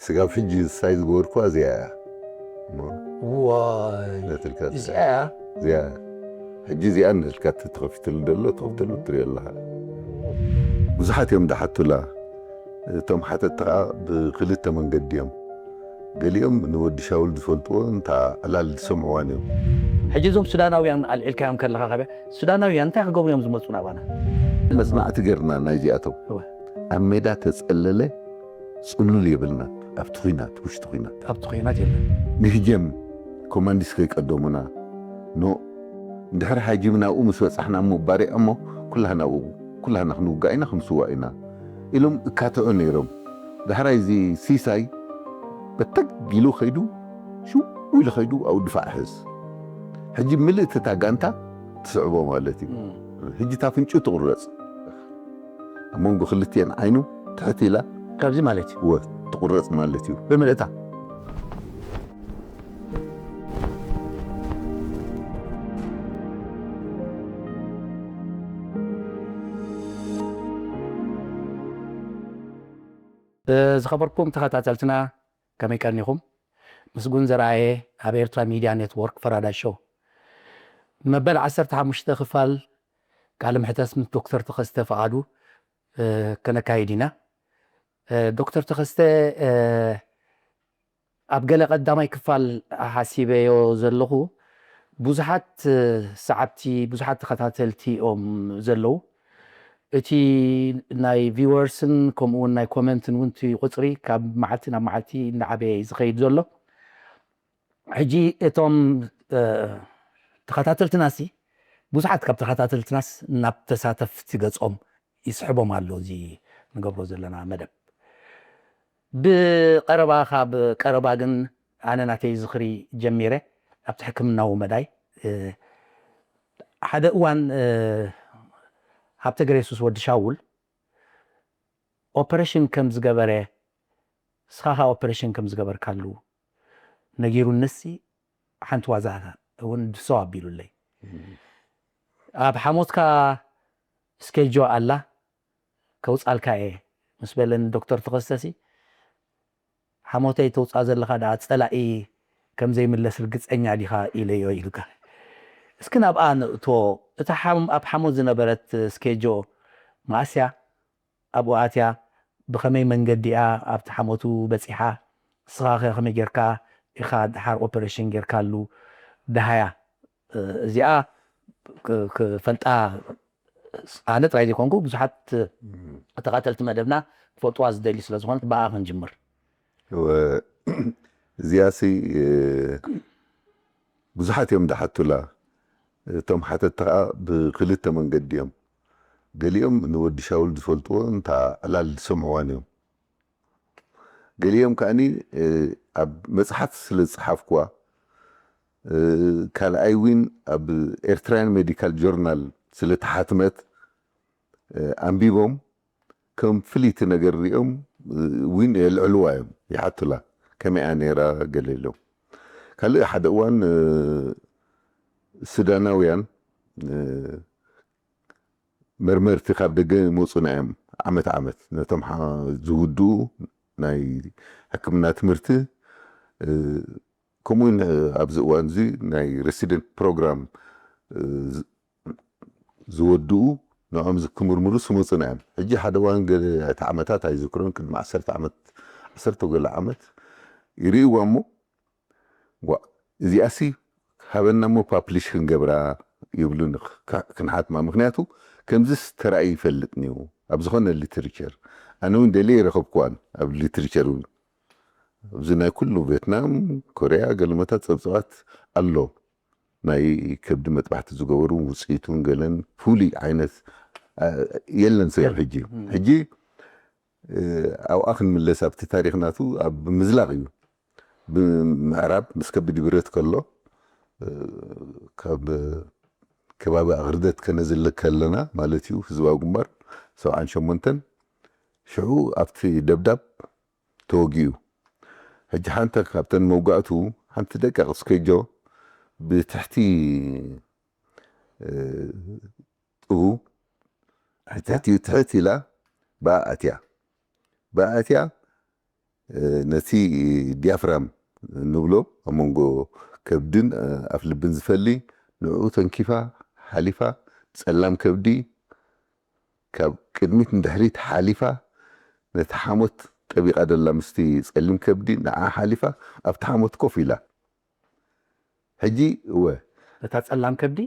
ስጋብ ሕጂ ሳይ ዝገበርኩዋ እዚኣ እያ። እሞ ዋይ ነትልካ እዚኣ እያ እዚኣ ሕጂ እዚኣ ነትልካ ተተኸፊትሉ ደሎ ተኸፍተሉ ትሪኦ ኣለኻ። ብዙሓት እዮም ዝሓቱላ። እቶም ሓተትቲ ከዓ ብክልተ መንገዲ እዮም። ገሊኦም ንወዲ ሻውል ዝፈልጥዎ እንታ ዕላል ዝሰምዕዋን እዮም። ሕጂ እዞም ሱዳናውያን ኣልዒልካዮም ከለኻ ከበ ሱዳናውያን እንታይ ክገብሩ እዮም ዝመፁ ናባና? መፅናዕቲ ገርና ናይዚኣቶም እወ። ኣብ ሜዳ ተፀለለ ፅሉል የብልና። ኣብቲ ኹናት ውሽጢ ኹናት ኣብቲ ኩናት የለን። ንህጀም ኮማንዲስ ከይቀደሙና ኖ እንድሕር ሃጂምና ኣብኡ ምስ በፃሕና እሞ ባሪዖሞ ኩላህና ኣብኡ ኩላህና ክንውጋእ ኢና ክንስዋእ ኢና ኢሎም እካትዑ ነይሮም። ዳሕራይ እዚ ሲሳይ በተግ ኢሉ ከይዱ ሽው ኢሉ ከይዱ ኣብኡ ድፋዕ ሕዝ። ሕጂ ምልእቲ እታ ጋንታ ትስዕቦ ማለት እዩ። ሕጂ እታ ፍንጭ ትቑረፅ ኣብ መንጎ ክልቲአን ዓይኑ ትሕት ኢላ ካብዚ ማለት እዩ ወ ትቑረፅ ማለት እዩ። ብምልእታ ዝኸበርኩም ተኸታተልትና ከመይ ቀኒኹም? ምስጉን ዘርኣየ ኣብ ኤርትራ ሚድያ ኔትወርክ ፈራዳይ ሾው መበል ዓሰርተ ሓሙሽተ ክፋል ቃለ ምሕተት ምስ ዶክተር ተኸስተ ፍቓዱ ከነካይድ ኢና። ዶክተር ተኸስተ ኣብ ገለ ቀዳማይ ክፋል ሓሲበዮ ዘለኹ ብዙሓት ሰዓብቲ ብዙሓት ተኸታተልቲ እዮም ዘለዉ። እቲ ናይ ቪወርስን ከምኡ እውን ናይ ኮመንትን እውን እቲ ቁፅሪ ካብ መዓልቲ ናብ መዓልቲ እንዳዓበየ እዩ ዝኸይድ ዘሎ። ሕጂ እቶም ተኸታተልትናሲ ብዙሓት ካብ ተኸታተልትናስ ናብ ተሳተፍቲ ገጾም ይስሕቦም ኣሎ እዚ ንገብሮ ዘለና መደብ። ብቐረባ ካብ ቀረባ ግን ኣነ ናተይ ዝኽሪ ጀሚረ ኣብቲ ሕክምናዊ መዳይ ሓደ እዋን ሃብተ ገሬሱስ ወዲ ሻውል ኦፐሬሽን ከም ዝገበረ ንስኻ ኸዓ ኦፐሬሽን ከም ዝገበርካሉ ነጊሩንሲ ሓንቲ ዋዛ እውን ድሰው ኣቢሉለይ ኣብ ሓሞትካ ስኬጆ ኣላ ከውፃልካ እየ ምስ በለኒ ዶክተር ተኸስተሲ ሓሞተይ ተውፃ ዘለኻ ደኣ ፀላኢ ከም ዘይምለስ ርግፀኛ ዲኻ ኢለዮ ኢልካ እስኪ ናብኣ ንእቶ እታ ኣብ ሓሞት ዝነበረት ስኬጆ መኣስያ ኣብኡ ኣትያ ብኸመይ መንገዲ እያ ኣብቲ ሓሞቱ በፂሓ ንስኻ ከ ከመይ ጌርካ ኢኻ ደሓር ኦፐሬሽን ጌርካሉ ደሃያ እዚኣ ክፈልጣ ኣነ ጥራይ ዘይኮንኩ ብዙሓት ተኸታተልቲ መደብና ክፈልጥዋ ዝደልዩ ስለ ዝኾነት ብኣ ክንጅምር እዚኣሲ ብዙሓት እዮም ዝሓቱላ እቶም ሓተትቲ ከዓ ብክልተ መንገዲ እዮም ገሊኦም ንወዲ ሻውል ዝፈልጥዎ እንታ ዕላል ዝሰምዕዋን እዮም ገሊኦም ከዓኒ ኣብ መፅሓፍ ስለ ዝፀሓፍኩዋ ካልኣይ ዊን ኣብ ኤርትራያን ሜዲካል ጆርናል ስለ ተሓትመት ኣንቢቦም ከም ፍልይቲ ነገር ሪኦም ዊን የልዕልዋ እዮም ይሓቱላ ከመይኣ ነይራ ገለ ኢሎም ካልእ ሓደ እዋን ሱዳናውያን መርመርቲ ካብ ደገ ይመፁና እዮም ዓመት ዓመት ነቶም ዝውድኡ ናይ ሕክምና ትምህርቲ ከምኡውን ኣብዚ እዋን እዚ ናይ ሬሲደንት ፕሮግራም ዝወድኡ ንዖም ዝክምርምሩ ስሙፅና እዮም ሕጂ ሓደ እዋን እቲ ዓመታት ኣይዝክሮን ቅድሚ ዓሰርተ ዓመት ዓሰርተ ገለ ዓመት ይርእይዋ እሞ ዋ እዚኣሲ ሃበና እሞ ፓፕሊሽ ክንገብራ ይብሉኒ ክንሓትማ ምክንያቱ ከምዚስ ተራእዩ ይፈልጥኒ እዩ ኣብ ዝኾነ ሊትርቸር ኣነ እውን ደልየ ይረኸብኩዋን ኣብ ሊትርቸር እውን ኣብዚ ናይ ኩሉ ቬትናም ኮርያ ገለመታት ፀብፀባት ኣሎ ናይ ከብዲ መጥባሕቲ ዝገበሩ ውፅኢቱን ገለን ፍሉይ ዓይነት የለን ሰብ ሕጂ ሕጂ ኣብኣ ክንምለስ ኣብቲ ታሪክ ናቱ ኣብ ምዝላቅ እዩ ብምዕራብ ምስ ከብዲ ብረት ከሎ ካብ ከባቢ ኣክርደት ከነዝልክ ከለና ማለት እዩ ህዝባዊ ግንባር ሰብዓን ሸሞንተን ሽዑ ኣብቲ ደብዳብ ተወጊኡ ሕጂ ሓንቲ ካብተን መውጋእቱ ሓንቲ ደቂቅ ስኬጆ ብትሕቲ ጥቡ ትሕቲ ትሕት ኢላ ብኣ ኣትያ ብኣ ኣትያ ነቲ ዲያፍራም ንብሎ ኣብ መንጎ ከብድን ኣፍልብን ዝፈሊ ንዕኡ ተንኪፋ ሓሊፋ ጸላም ከብዲ ካብ ቅድሚት ንድሕሪት ሓሊፋ ነቲ ሓሞት ጠቢቓ ደላ ምስቲ ጸሊም ከብዲ ንዓ ሓሊፋ ኣብቲ ሓሞት ኮፍ ኢላ። ሕጂ እወ ነታ ጸላም ከብዲ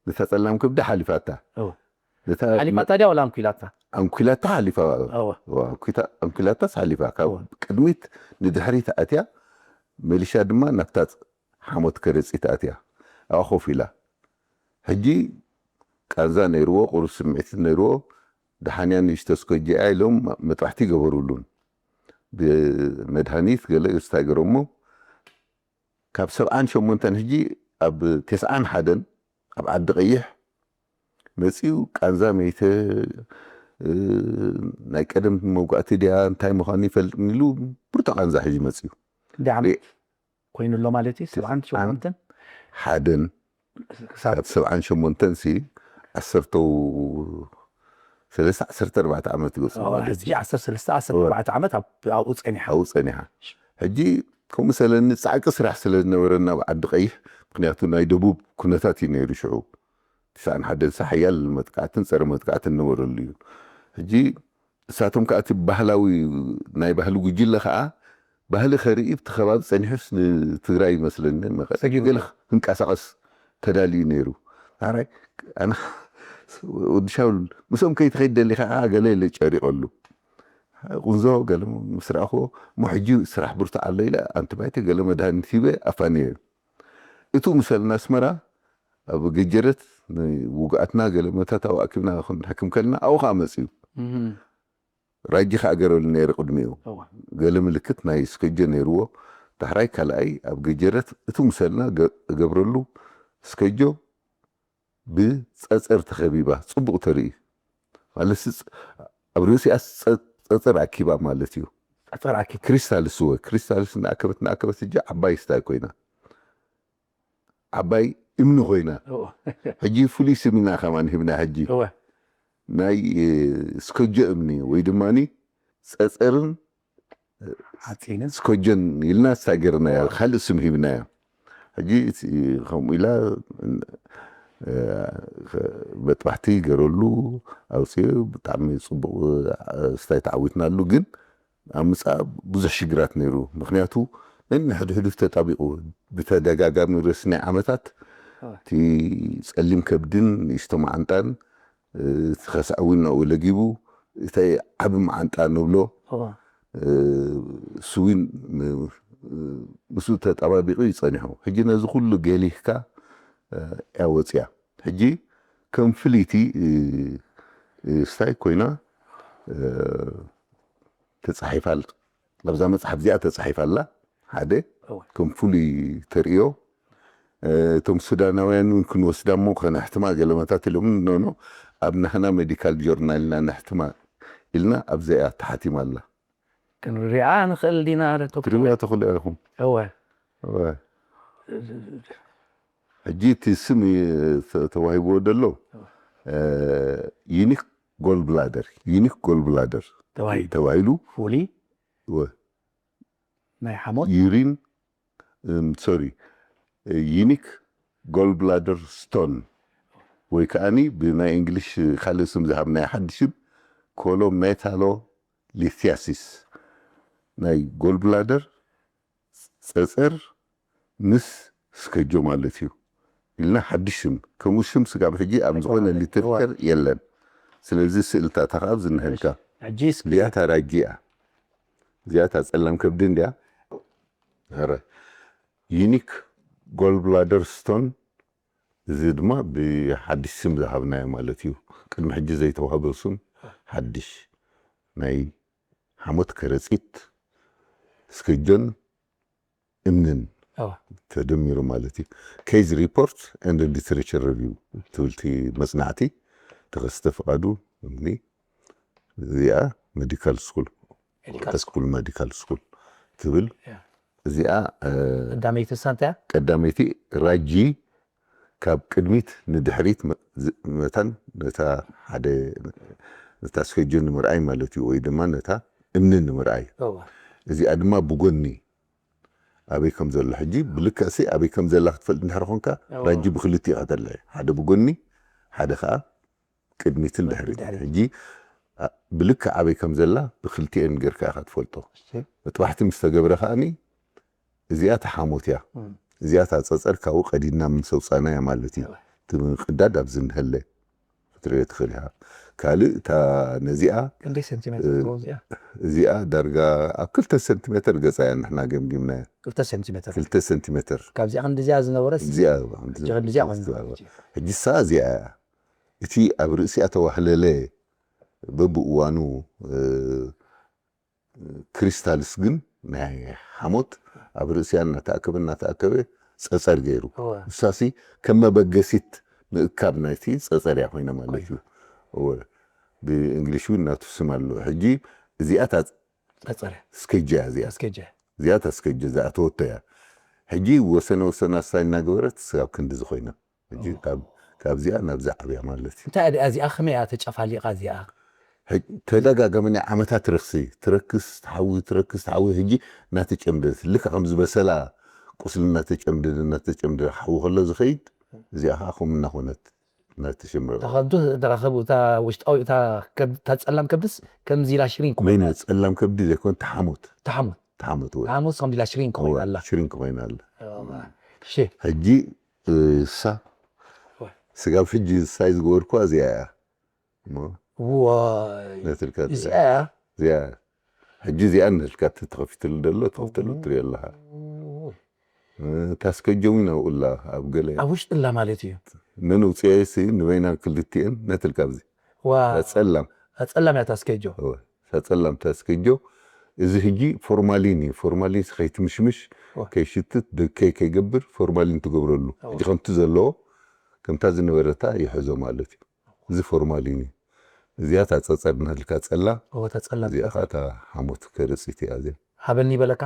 ነታ ጸላም ከብዲ ሓሊፋታ። እወ ነታ ሓሊፋታ ድያ ወላ ኣንኲላታ? ኣንኲላታ ሓሊፋ እወ እዋ፣ ኣንኲታ- ኣንኲላታ ሓሊፋ ካብ እወ። ቅድሚት ንድሕሪት ኣትያ መሊሻ ድማ ናብታ ሓሞት ከረጺት ኣትያ ኣብኣ ኮፍ ኢላ። ሕጂ ቃንዛ ነይርዎ፣ ቁሩብ ስምዒት ነይርዎ። ደሓንያ ንእሽቶ ስኮጂ እያ ኢሎም መጥባሕቲ ይገበሩሉን ብመድሃኒት ገለ ስታይ ገረሞ። ካብ ሰብዓን ሸሞንተን ሕጂ ኣብ ተስዓን ሓደን ኣብ ዓዲ ቀይሕ መፂኡ ቃንዛ መይተ ናይ ቀደም መውጋእቲ ድያ እንታይ ምዃኑ ይፈልጥን ኢሉ ብርቱ ቃንዛ ሕጂ መፂኡ። እንዲ ዓመት ኮይኑ ኣሎ ማለት እዩ። ሰብዓን ሸሞንተን ሓደን ክሳብ ካብ ሰብዓን ሸሞንተን ሲ ዓሰርተው ሰለስተ ዓሰርተ ኣርባዕተ ዓመት ይገጽ ማለት ሕጂ ዓሰርተ ሰለስተ ዓሰርተ ኣርባዕተ ዓመት ኣብ- ኣብኡ ጸኒሓ። ኣብኡ ጸኒሓ። ሕጂ ከምኡ ሰለኒ ጻዕቂ ስራሕ ስለ ዝነበረና ኣብ ዓዲ ቀይሕ፣ ምክንያቱ ናይ ደቡብ ኩነታት እዩ ነይሩ ሽዑ። ትስዓን ሓደን ሓያል መጥቃዕትን ጸረ መጥቃዕትን ነበረሉ እዩ። ሕጂ እሳቶም ከዓ እቲ ባህላዊ ናይ ባህሊ ጉጅለ ከዓ ባህሊ ከርኢ ብቲ ከባቢ ጸኒሑስ ንትግራይ ይመስለኒ መቐ- ሰጊሩ ገለ ክንቀሳቐስ ተዳልዩ ነይሩ። ኣራይ ኣነ ወዲ ሻውል ምስኦም ከይትኸይድ ደሊኻ ገለ ኢለ ጨሪቐሉ። ቁንዞ ገለ ምስ ረኣኽዎ እሞ ሕጂ ስራሕ ብርቱ ኣሎ ኢለ ኣንቲባዮቲክ ገለ መድሃኒት ሂበ ኣፋንየ። እቱ ምሰልና ኣስመራ ኣብ ገጀረት ውግኣትና ገለ መታታዊ ኣኪብና ክንሕክም ከልና ኣብኡ ከዓ መፅዩ። ራጂ ከዓ ገረሉ ነይረ ቅድሚኡ። ገለ ምልክት ናይ ስከጆ ነይርዎ። ዳሕራይ ካልኣይ ኣብ ገጀረት እቱ ምሰልና ገ- እገብረሉ ስከጆ ብፀፀር ተኸቢባ ፅቡቕ ተርኢ ማለት ስ- ኣብ ርእሲኣ ፀ- ፀፀር ኣኪባ ማለት እዩ። ጸጸር ኣኪብ ክሪስታልስ ወ ክሪስታልስ እናኣከበት እናኣከበት ሕጂ ዓባይ ስታይ ኮይና ዓባይ እምኒ ኮይና ሕጂ ፍሉይ ስም ኢና ከማን ሂብና ሕጂ እወ ናይ እ፣ ስከጆ እምኒ ወይ ድማ ፀፀርን ሓፂንን ስከጆን ኢልና ስታገርናያ ካልእ ስም ሂብናያ። ሕጂ እቲ ከምኡ ኢላ እ፣ መጥባሕቲ ገረሉ ኣውፅኡ ብጣዕሚ ፅቡቅ እ፣ ስታይ ተዓዊትናሉ። ግን ኣብ ምፃእ ብዙሕ ሽግራት ነይሩ። ምክንያቱ ነንሕድሕዱ ተጣቢቁ ብተደጋጋሚ ረስናይ ዓመታት እቲ ፀሊም ከብድን ንእሽቶ መዓንጣን እቲ ከስዐ እውን ናብኡ ለጊቡ እቲ ዓቢ መዓንጣ ንብሎ እሱ እውን ምስኡ ተጣባቢቁ እዩ ፀኒሑ። ሕጂ ነዚ ኩሉ ገሊህካ እያ ወፅያ። ሕጂ ከም ፍልይቲ ስታይ ኮይና ተፃሒፋ ኣብዛ መፅሓፍ እዚኣ ተፃሒፋ ኣላ። ሓደ ከም ፍሉይ ተርእዮ እቶም ሱዳናውያን እውን ክንወስዳ እሞ ከነሕትማ ገለመታት ኢሎም ኖኖ ኣብ ናህና ሜዲካል ጆርናልና ነሕትማ ኢልና ኣብዛ እያ ተሓቲማ ኣላ። ክንሪኣ ንኽእል ዲና ዶ? ክትሪእዋ ትኽእሉ ኢኹም። እወ እወ። ሕጂ እቲ ስም ተዋሂብዎ ዘሎ ዩኒክ ጎል ብላደር ዩኒክ ጎል ብላደር ተባሂሉ ተባሂሉ ፍሉይ እወ። ናይ ሓሞት ዩሪን ሶሪ ዩኒክ ጎል ብላደር ስቶን ወይ ከዓኒ ብናይ እንግሊሽ ካልእ ስም ዝሃብናዮ ሓድሽ ስም ኮሎሜታሎ ሊቲያሲስ ናይ ጎል ብላደር ፀፀር ምስ ስከጆ ማለት እዩ ኢልና ሓድሽ ስም ከምኡ ስም ስጋብ ሕጂ ኣብ ዝኾነ ሊትሬቸር የለን። ስለዚ ስእልታታ ከዓ ዝንህልካ ሕጂ እስኪ እዚኣ ታራጂ እያ። እዚኣ እታ ፀላም ከብዲ እንዲያ ረ ዩኒክ ጎል ብላደር ስቶን። እዚ ድማ ብሓድሽ ስም ዝሃብናዮ ማለት እዩ። ቅድሚ ሕጂ ዘይተዋህበ ስም ሓድሽ ናይ ሓሞት ከረፂት ስከጆን እምንን እወ ተደሚሩ ማለት እዩ። ኬዝ ሪፖርት ኤንድ ሊትሬቸር ሪቪው ትብል እቲ መፅናዕቲ ተኸስተ ፍቓዱ እምኒ እዚኣ ሜዲካል ስኩል ሜዲካል ስኩል ሜዲካል ስኩል ትብል ያ። እዚኣ እ፣ ቀዳመይቲ እሳ እንታይ እያ? ቀዳመይቲ ራጂ ካብ ቅድሚት ንድሕሪት መ- ዝ- መታን ነታ ሓደ ነታ ስከጆ ንምርኣይ ማለት እዩ ወይ ድማ ነታ እምኒ ንምርኣይ እወ እዚኣ ድማ ብጎኒ ኣበይ ከም ዘሎ። ሕጂ ብልክዕሲ ኣበይ ከም ዘላ ክትፈልጥ እንድሕር ኮንካ፣ ራንጂ ብክልቲኡ ከተልዕ፣ ሓደ ብጎኒ፣ ሓደ ከዓ ቅድሚትን ድሕሪት። ሕጂ ብልክዕ ኣበይ ከም ዘላ ብክልቲኤን ጌርካ ኢኻ ትፈልጦ። መጥባሕቲ ምስ ተገብረ ከዓኒ እዚኣ ተሓሞት እያ። እዚኣ እታ ጸጸር ካብኡ ቀዲድና ምስ ኣውጻእናያ ማለት እዩ። እቲ ምቅዳድ ኣብዚ እንሀለ ክትሪኦ ትኽእል ኢኻ። ካልእ እታ ነዚኣ ክንደይ ሴንቲሜትር ትኸውን እዚኣ? እዚኣ ዳርጋ ኣብ ክልተ ሴንቲሜትር ገጻ እያ ንሕና ገምጊምናያ። ክልተ ሴንቲሜትር ክልተ ሴንቲሜትር ካብዚኣ ክንዲዚኣ ዝነበረስ እዚኣ ሕጂ ክንዲዚኣ ኮይና። ሕጂ ሳ እዚኣ እያ። እቲ ኣብ ርእሲኣ ተዋህለለ በብእዋኑ ክሪስታልስ ግን ናይ ሓሞት ኣብ ርእሲኣ እናተኣከበ እናተኣከበ ጸጸር ገይሩ። ንሳሲ ከም መበገሲት ምእካብ ናይቲ ጸጸር እያ ኮይና ማለት እዩ። ብእንግሊሽ እውን ናቱ ስም ኣሎ። ሕጂ እዚኣ እታ ጸጸር ስኬጃ እያ እዚኣ። ስኬጃ እዚኣ እታ ስኬጃ ዝኣተወቶ እያ። ሕጂ ወሰነ ወሰና ስታይ እናገበረት ስጋብ ክንዲ ዝኾይና። ካብዚኣ ናብዚ ዓብያ ማለት እዩ። እንታይ እያ እዚኣ ከመይ እያ ተጨፋሊቓ እዚኣ? ተደጋጋሚ ናይ ዓመታት ረክሲ ትረክስ ትሓዊ ትረክስ ትሓዊ ሕጂ እናተጨምደት ልካ ከም ዝበሰላ ቁስሊ እናተጨምደደ እናተጨምደደ ሓዊ ከሎ ዝኸይድ እዚኣ ከዓ ከምኡ እናኾነት እናተሸምረ ተኸብዱ ተረኸቡ እታ ውሽጣዊ እታ ጸላም ከብድስ ከምዚ ኢላ ሽሪን ኮይና ጸላም ከብዲ ዘይኮን ተሓሞት ተሓሞት ተሓሞት ወይ ተሓሞት ከምዚ ኢላ ሽሪን ኮይና ኣላ ሽሪን ኮይና ኣላ እሺ ሕጂ እሳ ስጋብ ሕጂ ሳይ ዝገበርኩዋ እዚኣ እያ ዋይ ነትልካ እዚኣ እያ እዚኣ ሕጂ እዚኣ ነትልካ ተኸፊትሉ ደሎ ተኸፍተሉ ትሪኦ ኣለኻ ታስከጆም ኢና ውላ ኣብ ገለ ኣብ ውሽጢ ላ ማለት እዩ ነንውፅኤሲ ንበይና ክልትኤን ነትልካ ኣብዚ ዋ ጸላም ጸላም እያ ታስከጆ ጸላም ታስከጆ እዚ ሕጂ ፎርማሊን እዩ ፎርማሊን ከይትምሽምሽ ከይሽትት ደከይ ከይገብር ፎርማሊን ትገብረሉ ሕጂ ከምቲ ዘለዎ ከምታ ዝነበረታ ይሕዞ ማለት እዩ እዚ ፎርማሊን እዩ እዚኣ እታ ጸጸር ንህልካ ጸላ ተጸላ እዚኣ ከዓ እታ ሓሞት ከረፂት እያ እዚኣ ሃበኒ በለካ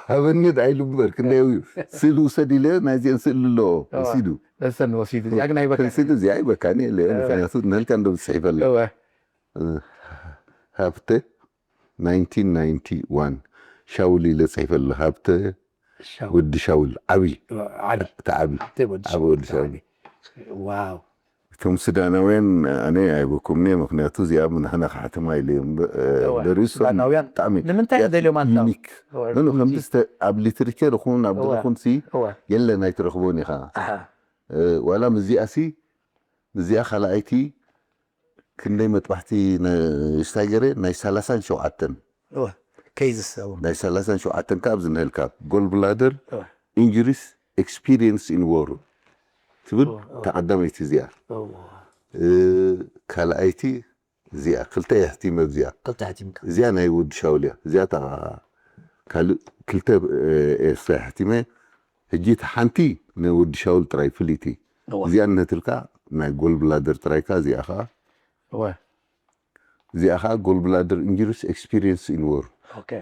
ሃበኒ ዳይሉ እምበር ክንደይ እዩ ስእሊ ውሰድ ኢለ ናይዚአን ስእሊ ኣለዎ ወሲዱ እሰን ወሲዱ እዚኣ ግን ኣይበካ ስእሊ እዚኣ ኣይበካኒ የለ ምክንያቱ ንህልካ እንዶ ብፅሒፈለ ሃብተ ናይንቲን ናይንቲ ዋን ሻውል ኢለ ፅሒፈለ ሃብተ ወዲ ሻውል ዓብይ ዓቢ እቲ ዓብይ ተወዲ ዓቢ ወዲ ሻውል ዋው እቶም ሱዳናውያን ኣነ ኣይበኩምኒ ምክንያቱ እዚኣ ንሕና ካሕትማ ኢለ እዮም ሱዳናውያን ንምንታይ ደልዮም ኣንታ ከምዚ ኣብ ሊትሬቸር ይኹን ኣብ ገለ ይኹን ሲ የለን ኣይትረኽቦን ኢኻ ዋላ ምስዚኣ ሲ ምስዚኣ ካልኣይቲ ክንደይ መጥባሕቲ ሽታይ ገረ ናይ ሰላሳን ሸውዓተን ኬዝስ ናይ ሰላሳን ሸውዓተን ካብ ዝንህልካ ጎል ብላደር injuries experience in war ትብል ተቐዳመይቲ እዚኣ ካልኣይቲ እዚኣ ክልተ የሕቲመ እዚኣ ክልተ ሕቲምካ እዚኣ ናይ ወዲ ሻውል እያ እዚኣ ካልእ ክልተ ኤርትራ የሕቲመ ሕጂ እቲ ሓንቲ ንወዲ ሻውል ጥራይ ፍልይቲ እዚኣ ነትልካ ናይ ጎል ብላደር ጥራይካ እዚኣ ከዓ እዚኣ ከዓ ጎል ብላደር injuries experience in war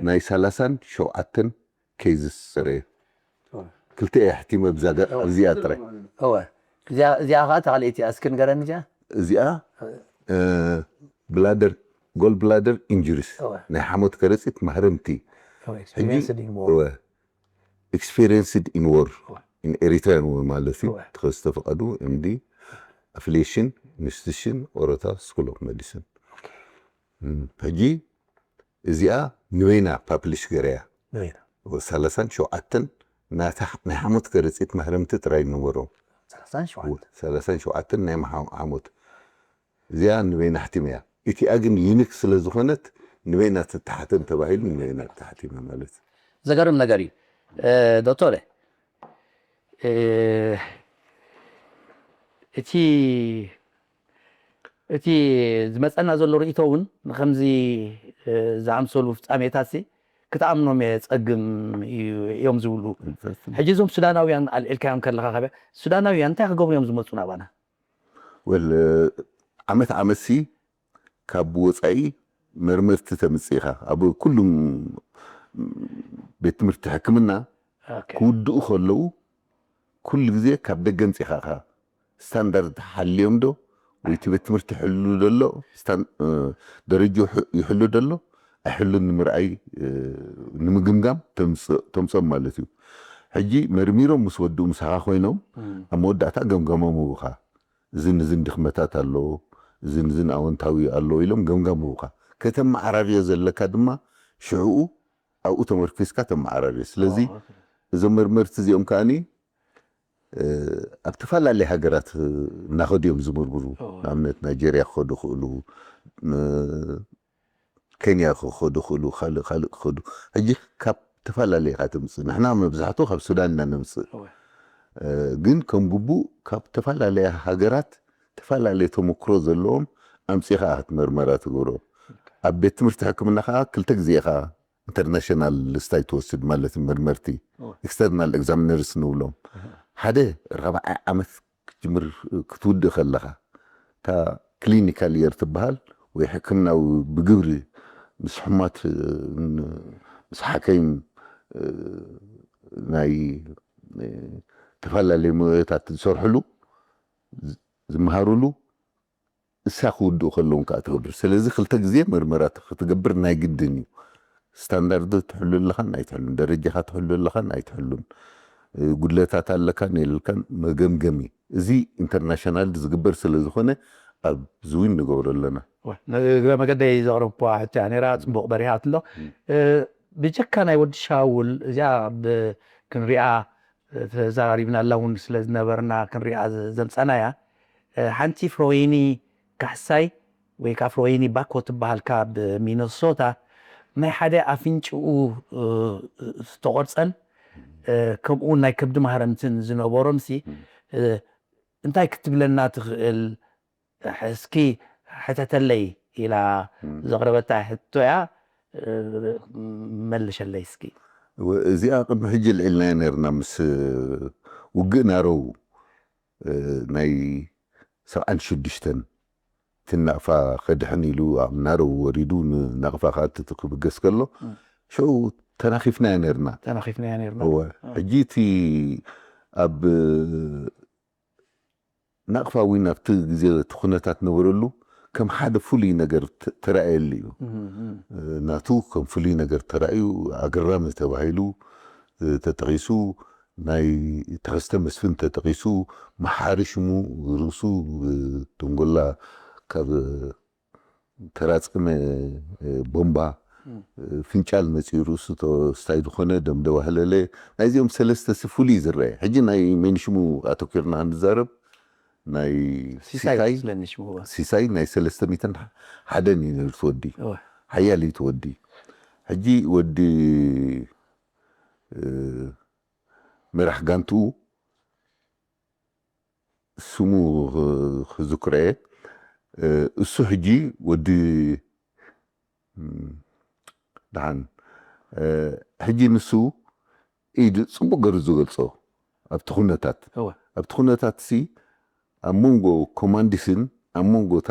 ናይ ሰላሳን ሸውዓተን ኬዝስ ሰረየ ክልተ እየ ሕቲመ ኣብዚኣ ጥራይ እዚኣ ከዓ ተኻልእቲ እስኪ ንገረኒ እዚኣ እዚኣ ብላደር ጎል ብላደር injuries ናይ ሓሞት ከረፂት ማህረምቲ experienced in war experienced in war in Eritrean war ማለት እዩ ተኸዝተፈቐዱ MD affiliation institution Orota School of Medicine ሕጂ እዚኣ ንበይና ፓብሊሽ ገረያ ንበይና ሰላሳን ሸውዓተን ናይ ሓሞት ከረፂት ማህረምቲ ጥራይ ነበሮም ሰላሳን ሸውዓተን ሰላሳን ሸውዓተን ናይ ሓሞት እዚኣ ንበይና ሕቲመ እያ እቲኣ ግን ዩኒክ ስለ ዝኾነት ንበይና ትተሓተም ተባሂሉ ንበይና ተሓቲመ ማለት እዩ ዘገርም ነገር እዩ ዶክተር እቲ እቲ ዝመፀና ዘሎ ርእቶ እውን ንከምዚ ዝኣምሰሉ ፍፃሜታት ክትኣምኖም የፀግም እዮም ዝብሉ ሕጂ እዞም ሱዳናውያን ኣልዒልካዮም ከለካ ከ ሱዳናውያን እንታይ ክገብሩ እዮም ዝመፁ ናባና ወል ዓመት ዓመት ሲ ካብ ወፃኢ መርመርቲ ተምፅእ ኢኻ ኣብ ኩሉም ቤት ትምህርቲ ሕክምና ክውድኡ ከለዉ ኩሉ ግዜ ካብ ደገ ምፂኻ ኢኻ ስታንዳርድ ሓልዮም ዶ ወይ እቲ ቤት ትምህርቲ ይሕሉ ደሎ ደረጃ ይሕሉ ደሎ ኣይሕሉን ንምርኣይ፣ እ፣ ንምግምጋም ተምጽ-፣ ተምጾም ማለት እዩ። ሕጂ መርሚሮም ምስ ወድኡ ምሳኻ ኮይኖም ኣብ መወዳእታ ገምገሞም ይህቡኻ። እዝን እዝን ድኽመታት ኣለዎ፣ እዝን እዝን ኣወንታዊ ኣለዎ ኢሎም ገምጋም ይህቡኻ። ከተመዓራርዮ ዘለካ ድማ ሽዕኡ ኣብኡ ተመርኪስካ ተመዓራርዮ። ስለዚ እዞም መርመርቲ እዚኦም ከኣኒ፣ እ፣ ኣብ ተፈላለየ ሃገራት እናኸዱ እዮም ዝምርምሩ። ንኣብነት ናይጀርያ ክኸዱ ይኽእሉ፣ እ፣ ኬንያ ክኸዱ ይኽእሉ፣ ካልእ ካልእ ክኸዱ። ሕጂ ካብ ተፈላለየ ኢኻ ትምጽእ። ንሕና መብዛሕትኡ ካብ ሱዳን ኢና ነምጽእ። እ፣ ግን ከም ግቡእ ካብ ተፈላለየ ሃገራት ተፈላለየ ተመክሮ ዘለዎም ኣምጺእኻ ኢኻ እቲ መርመራ ትገብሮ። ኣብ ቤት ትምህርቲ ሕክምና ከኣ ክልተ ግዜ ኢኻ ኢንተርናሽናል ስታይ ትወስድ፣ ማለት መርመርቲ፣ ኤክስተርናል ኤግዛሚነርስ ንብሎም። ሓደ ራብዓይ ዓመት ክትጅምር ክትውድእ ከለኻ፣ እታ ክሊኒካል የር ትበሃል ወይ ሕክምናዊ ብግብሪ ምስ ሕማት፣ እ፣ ን-፣ ምስ ሓከይም፣ እ፣ ናይ፣ እ፣ ተፈላለዩ ሞያታት ዝሰርሕሉ፣ ዝ-፣ ዝመሃሩሉ፣ እሳ ክውድኡ ከለውን ከኣ ትገብር። ስለዚ ክልተ ግዜ መርመራ ክትገብር ናይ ግድን እዩ። ስታንዳርድ ትሕሉ ኣለኻን ኣይትሕሉን፣ ደረጃኻ ትሕሉ ኣለኻን ኣይትሕሉን፣ እ፣ ጉድለታት ኣለካን የልካን መገምገሚ። እዚ ኢንተርናሽናል ዝግበር ስለ ዝኾነ ኣብዚ እውን ንገብሮ ኣለና። እወ፣ ንእግረ መገደይ ዘቕረብኩዋ ሕቶ እያ ነይራ። ጽቡቕ በሪሃት ኣሎ። እ፣ ብጀካ ናይ ወዲ ሻውል እዚኣ ብ-፣ ክንሪኣ ተዛራሪብናላ እውን ስለ ዝነበርና ክንሪኣ ዘ-፣ ዘምጻናያ፣ እ፣ ሓንቲ ፍሮይኒ ካሕሳይ ወይ ከዓ ፍሮይኒ ባኮ ትበሃል ካብ ሚነሶታ ናይ ሓደ ኣፍንጭኡ፣ እ፣ ዝተቖርጸን፣ እ፣ ከምኡ እውን ናይ ከብዲ ማህረምትን ዝነበሮምሲ፣ እ፣ እንታይ ክትብለና ትኽእል? እስኪ ሕተተለይ ኢላ ዘቕረበታ ሕቶ እያ። እ፣ መልሸለይ እስኪ። ወ-፣ እዚኣ ቅድሚ ሕጂ ልዒልናያ ነርና ምስ ውግእ ናረው፣ እ፣ ናይ ሰብዓን ሽዱሽተን እቲ ናቕፋ ከድሕን ኢሉ ኣብ ናረው ወሪዱ ንናቕፋ ከኣ ክብገስ ከሎ፣ ሽዑ ተናኺፍናያ ነርና። ተናኺፍናያ ነርና። እወ። ሕጂ እቲ ኣብ ናቕፋ እውን ኣብቲ ግዜ እቲ ኩነታት ነበረሉ ከም ሓደ ፍሉይ ነገር ተ-፣ ተራእየሉ እዩ። እም፣ እም። እ፣ ናቱ ከም ፍሉይ ነገር ተራእዩ፣ ኣገራሚ ተባሂሉ፣ እ፣ ተጠቒሱ፣ ናይ ተኸስተ መስፍን ተጠቒሱ፣ መሓሪ ሽሙ ርእሱ፣ እ፣ ደንጎላ ካብ ተራጸመ፣ እ፣ ቦምባ፣ እም። እ፣ ፍንጫል መጺኡ ርእሱ ተ-፣ ስታይ ዝኾነ ደም ደዋህለለ። ናይዚኦም ሰለስተ ሲ ፍሉይ ዝረአ። ሕጂ ናይ መን ሽሙ ኣተኲርና ክንዛረብ፣ ናይ ሲሳይ ሲሳይ፣ መስለኒ ሽሙ። ሲሳይ ናይ ሰለስተ ሚእትን ሓደን እዩ ነይሩ እቲ ወዲ። እወ። ሓያል እዩ እቲ ወዲ። ሕጂ ወዲ፣ እ፣ መራሕ ጋንትኡ ስሙ ክ-፣ ክዝክሮ እየ። እ፣ እሱ ሕጂ ወዲ፣ እም፣ ደሓን፣ እ፣ ሕጂ ንሱ ኢድ ጽቡቕ ገይሩ ዝገልጾ ኣብቲ ኩነታት። እወ። ኣብቲ ኩነታት ሲ ኣብ መንጎ ኮማንዲስን ኣብ መንጎ እታ፣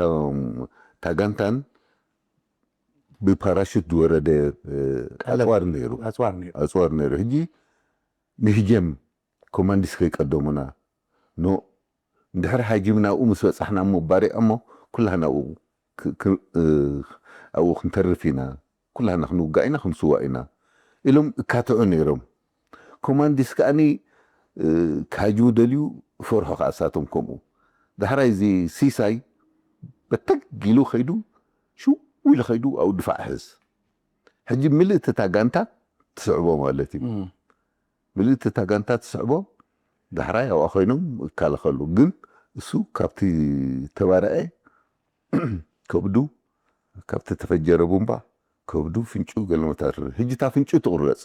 እታ ጋንታን ብፓራሹት ዝወረደ፣ እ፣ ቀለም። ኣጽዋር ነይሩ። ኣጽዋር ነይሩ። ኣጽዋር ነይሩ። ሕጂ ንህጀም ኮማንዲስ ከይቀደሙና፣ ኖ፣ እንድሕር ሃጂምና ኣብኡ ምስ በጻሕና እሞ ባሪዖሞ ኩላህና ኣብኡ ክ-፣ ክ-፣ እ፣ ኣብኡ ክንተርፍ ኢና፣ ኩላህና ክንውጋእ ኢና፣ ክንስዋእ ኢና ኢሎም እካትዑ ነይሮም። ኮማንዲስ ከኣኒ፣ እ፣ ክሃጅሙ ደልዩ፣ ፈርሑ ከኣ እሳቶም ከምኡ። ዳሕራይ እዚ ሲሳይ በተግ ኢሉ ኸይዱ፣ ሽው ኢሉ ኸይዱ ኣብኡ ድፋዕ ሕዝ። ሕጂ ምልእቲ እታ ጋንታ ትስዕቦ ማለት እዩ። እም። ምልእቲ እታ ጋንታ ትስዕቦ፣ ዳሕራይ ኣብኣ ኮይኖም ይከላኸሉ። ግን እሱ ካብቲ ተባረዐ ከብዱ፣ ካብቲ ተፈጀረ ቡምባ ከብዱ፣ ፍንጭኡ፣ ገለመታት። ሕጂ እታ ፍንጭኡ ትቑረጽ።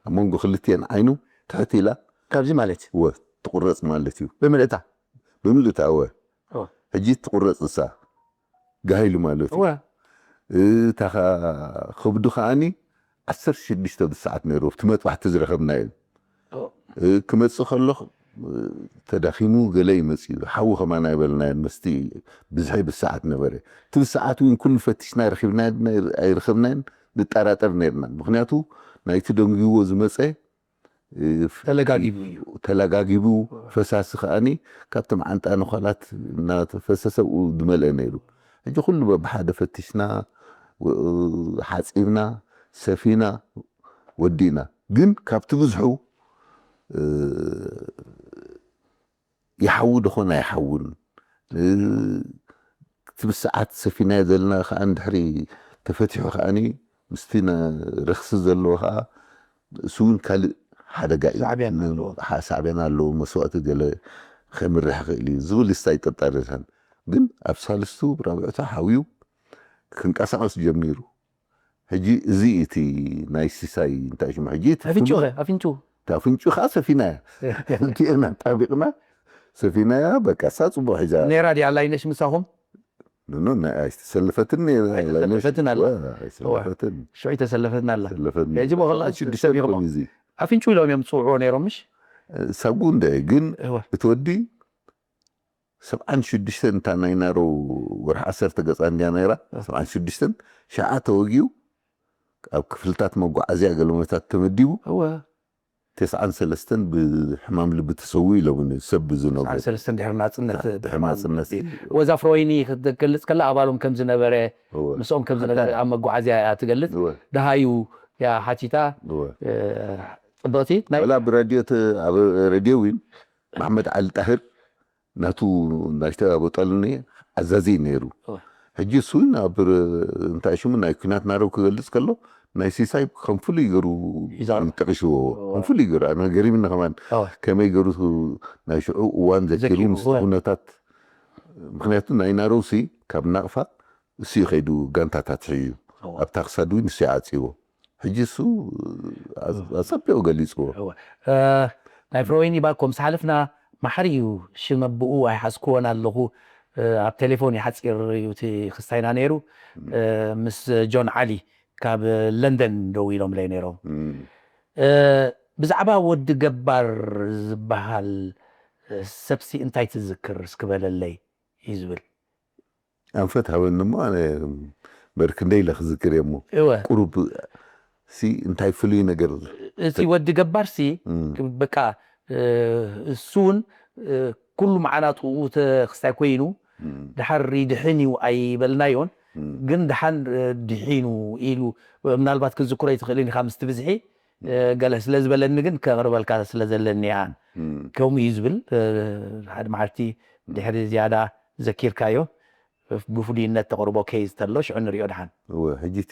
ኣብ መንጎ ክልቲኤን ዓይኑ ትሕት ኢላ ካብዚ ማለት እዩ። ወ ትቑረጽ ማለት እዩ። ብምልእታ? ብምልእታ፣ ወ። እወ። ሕጂ ትቑረጽ እሳ። ጋሂሉ ማለት እዩ። እወ። እታ ኸ-፣ ከብዱ ከኣኒ ዓሰርተ ሽዱሽተ ብሰዓት ነይሩ፣ ኣብቲ መጥባሕቲ ዝረኸብናዮ። ኦ። እ፣ ክመጽእ ከሎ፣ እ፣ ተዳኺሙ ገለ እዩ መጺኡ። ሓዊ ከማን ኣይበልናዮን፣ መስቲ ብዝሒ ብሰዓት ነበረ። እቲ ብሰዓት እውን ኩሉ ፈቲሽና ረኺብናዮ ድና ኣይረኸብናዮን ንጠራጠር ነይርና። ምኽንያቱ ናይቲ ደንጊዎ ዝመጸ፣ እ፣ ተለጋጊቡ እዩ። ተለጋጊቡ፣ ፈሳሲ ከኣኒ ካብቲ መዓንጣ ነዃላት እናተፈሰሰ ኣብኡ ዝመልአ ነይሩ። ሕጂ ኩሉ በብሓደ ፈቲሽና፣ ሓፂብና ሰፊና ወዲእና። ግን ካብቲ ብዝሑ ይሓዊ ደኾን ኣይሓውን እቲ ብሰዓት ሰፊናዮ ዘለና ከዓ ድሕሪ ተፈቲሑ ከዓኒ ምስቲ ረክሲ ዘለዎ ከዓ እሱ እውን ካልእ ሓደጋ እዩ። ሳዕቤን ኣለዎ። መስዋእቲ ገለ ከምርሕ ይኽእል እዩ ዝብል ስታይ ጥርጣረ የለን። ግን ኣብ ሳልስቱ ራብዕቱ ሓውዩ ክንቀሳቐስ ጀሚሩ። ሕጂ እዚ እቲ ናይ ሲሳይ እንታይ ሽሙ ሕጂ እቲ ኣፍንጭኡ ፍሉይ- ኸ? ኣፍንጭኡ? እቲ ኣፍንጭኡ ከዓ ሰፊናያ እቲኤና ጣቢቕና ሰፊናያ በቃ እሳ ፅቡቅ ሒዛ ነይራ ድያ ላይነሽ ምሳኹም? ኖ ኣይተሰለፈትን ነይራ ኣይተሰለፈትን ኣላ። ኣይሰለፈትን ሽዑ ይተሰለፈትን ኣላ። ሰለፈትን ሕጂ በኸላ ሰፊርኩም። እዚ ኣፍንጭኡ ኢሎም እዮም ዝፅውዕዎ ነይሮም ምሽ? ሳጉ እንደ ግን እወ። እቲ ወዲ ሰብዓን ሽዱሽተን እታ ናይ ናሮ ወርሒ ዓሰርተ ገፃ እንድያ ነይራ። ሰብዓን ሽዱሽተን ሸዓ ተወጊኡ ኣብ ክፍልታት መጓዓዝያ ገለመታት ተመዲቡ። እወ። ተስዓን ሰለስተን ብሕማም ልቢ ተሰዊኡ ኢሎምኒ ሰብ ዝነግሩ። ተስዓን ሰለስተን ድሕሪ ናጽነት ድሕሪ ናጽነት። ወዛ ፍሮይኒ ክትገልጽ ከላ ኣባሎም ከም ዝነበረ እወ። ምስኦም ከም ዝነበረ ኣብ መጓዓዝያ እያ ትገልጽ። እወ። ደሃዩ እያ ሓቲታ። እወ። እ፣ ጽብቕቲ ናይ ወላ ብራድዮ ተ- ኣብ ሬድዮ እውን መሓመድ ዓሊ ጣህር ናቱ ናሽተ ኣቦ ጣልኒ ኣዛዚ ነይሩ። እወ። ሕጂ እሱ ናብ ር- እንታይ ሽሙ ናይ ኩናት ናረው ክገልጽ ከሎ ናይ ሲሳይ ከም ፍሉይ ገሩ ሒዛ። ጠቂሽዎ እወ። ከም ፍሉይ ገሩ ኣነ ገሪምኒ ከማን እወ። ከመይ ገሩ ናይ ሽዑ እዋን ዘኪሩ ዘኪሩ፣ ምስ እወ። ኩነታት ምክንያቱ ናይ ናረውሲ ካብ ናቕፋ እሱ እዩ ከይዱ ጋንታታት ሕዩ እወ። ኣብታ ክሳድ እውን እሱ ይዓፅዎ ሕጂ እሱ ኣፀቢቑ ገሊፅዎ እወ። እ፣ ናይ ፍሮወይኒ ባኮ ምስ ሓለፍና ማሕሪ እዩ ሽመ ብኡ ኣይሓዝክዎን ኣለኹ እ፣ ኣብ ቴሌፎን እዩ ሓፂር እዩ እቲ ክስታይና ነይሩ እ፣ ምስ ጆን ዓሊ ካብ ለንደን ደው ኢሎምለይ ነይሮም እም። እ፣ ብዛዕባ ወዲ ገባር ዝበሃል እ፣ ሰብሲ እንታይ ትዝክር እስክበለለይ እዩ ዝብል ኣንፈት ሃበኒ እሞ ኣነ በር ክንደይ ኢለ ክዝክር እየ እሞ እወ ቁሩብ ሲ እንታይ ፍሉይ ነገር እቲ ወዲ ገባር ሲ እም፣ በቃ እ፣ እሱ እውን እ፣ ኩሉ መዓናጥኡ ተክስታይ ኮይኑ እም፣ ድሓር ይድሕን እዩ ኣይበልናዮን እም፣ ግን ድሓን እ፣ ድሒኑ ኢሉ ምናልባት ክዝክሮ ይትኽእልን ኢኻ ምስቲ ብዝሒ እ፣ ገለ ስለ ዝበለኒ ግን ከቕርበልካ ስለ ዘለኒ እያ እም፣ ከምኡ እዩ ዝብል እ፣ ሓደ መዓልቲ ድሕሪ ዝያዳ ዘኪርካዮ ብፍሉይነት ተቕርቦ ኬዝ ተሎ ሽዑ ንሪኦ ድሓን እወ ሕጂ እቲ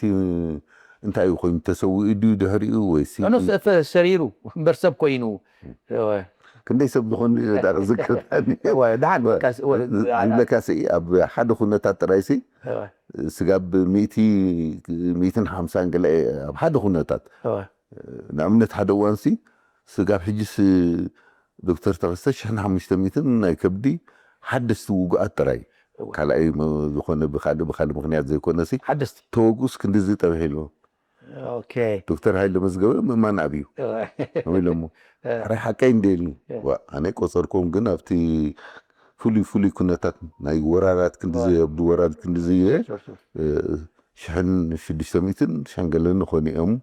እንታይ እዩ ኮይኑ ተሰዊኡ ድዩ ድሕሪኡ ወይሲ ኖ ሰሪሩ እምበር ሰብ ኮይኑ እወ፣ ክንደይ ሰብ ዝኾኑ እዩ ዳ ዝክርታኒ እወ፣ ድሓን እወ፣ ካስ- እወ፣ ዝብለካ ሲ ኣብ ሓደ ኩነታት ጥራይ ሲ እወ፣ ስጋብ ሚእቲ ሚእትን ሓምሳን ገለ ኣብ ሓደ ኩነታት እወ፣ ንኣብነት ሓደ እዋንሲ ስጋብ ሕጅስ ዶክተር ተኸስተ ሽሕን ሓሙሽተ ሚእትን ናይ ከብዲ ሓደስቲ ውጉኣት ጥራይ እወ። ካልኣይ መ- ዝኾነ ብካልእ ብካልእ ምክንያት ዘይኮነሲ ሓደስቲ ተወጉስ ክንድዚ ጠብሕ ኢልዎ ኦኬ ዶክተር ሃይለ መዝገበ ምእማን ኣብዩ እወ። ከምኡ ኢሎሞ ሕራይ ሓቀይ እንደ ኢልኒ እወ። ዋ ኣነ ቆፀርኮም ግን ኣብቲ ፍሉይ ፍሉይ ኩነታት ናይ ወራራት ክንድዚ ኣብዲ ወራር ክንድዚ እ፣ ሽሕን ሽዱሽተ ሚእትን ሸንገለኒ ኾኑ እዮም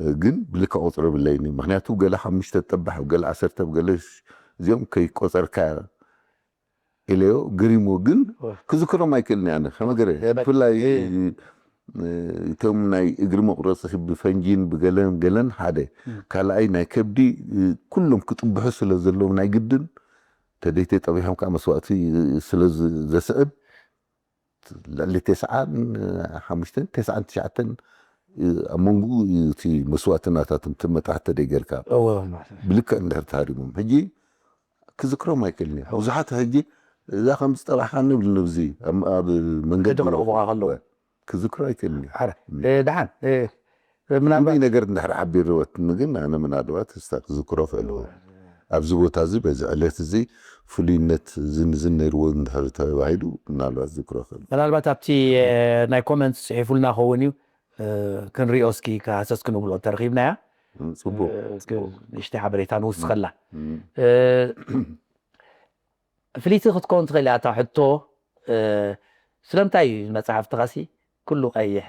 እ፣ ግን ብልክዕ ቁፅሪ ብለይኒ ምክንያቱ ገለ ሓሙሽተ ጠባሕ ገለ ዓሰርተ ገለ ሽ- እዚኦም ከይቆፀርካ ኢለዮ ገሪሞ ግን ክዝክሮም ኣይክእልን ኣነ ከመገረ የበል- ብፍላይ እ፣ እ፣ እቶም ናይ እግሪ መቁረፂ ብፈንጂን ብገለን ገለን ሓደ ካልኣይ ናይ ከብዲ እ፣ ኩሎም ክጥብሑ ስለ ዘለዎም ናይ ግድን ተደይተ ጠቢሖም ከዓ መስዋእቲ ስለ ዝ- ዘስዕብ ልዕሊ ተስዓን ሓሙሽተን ተስዓን ትሽዓተን ኣብ መንጎኡ እዩ እቲ መስዋእትናታት እቲ መጥራሕቲ ደይ ጌርካ እወ፣ ብልክዕ እንድሕር ተሃሪሞም ሕጂ ክዝክሮም ኣይክእልን እየ ብዙሓት ሕጂ እዛ ከም ዝጠባሕካ ንብል ንብዚ ኣብ- ኣብ መንገዲ ሕጂ ክረኽቡኻ ከለዉ። ክዝክሮ ኣይክእልን እየ ሓረ እ፣ ደሓን እ፣ ምናልባት ነገር እንድሕር ሓቢርወትኒ ግን ኣነ ምናልባት እስታ ክዝክሮ ክእል እወ። ኣብዚ ቦታ እዚ በዚ ዕለት እዚ ፍሉይነት ዝንዝን ነይርዎ እንድሕር ተባሂሉ ምናልባት ዝክሮ ክእል ምናልባት ኣብቲ እ፣ ናይ ኮመንት ፅሒፉልና ኸውን እዩ እ፣ ክንሪኦ እስኪ ክሃሰስ ክንብሎ እንተረኺብናያ ም፣ ፅቡቅ እ፣ እስኪ ንእሽተይ ሓበሬታ ንውስኸላ እም፣ እ፣ ፍልይቲ ክትከውን ትኽእል እያ እታ ሕቶ እ፣ ስለምንታይ እዩ መፅሓፍትኻሲ ኩሉ ቀይሕ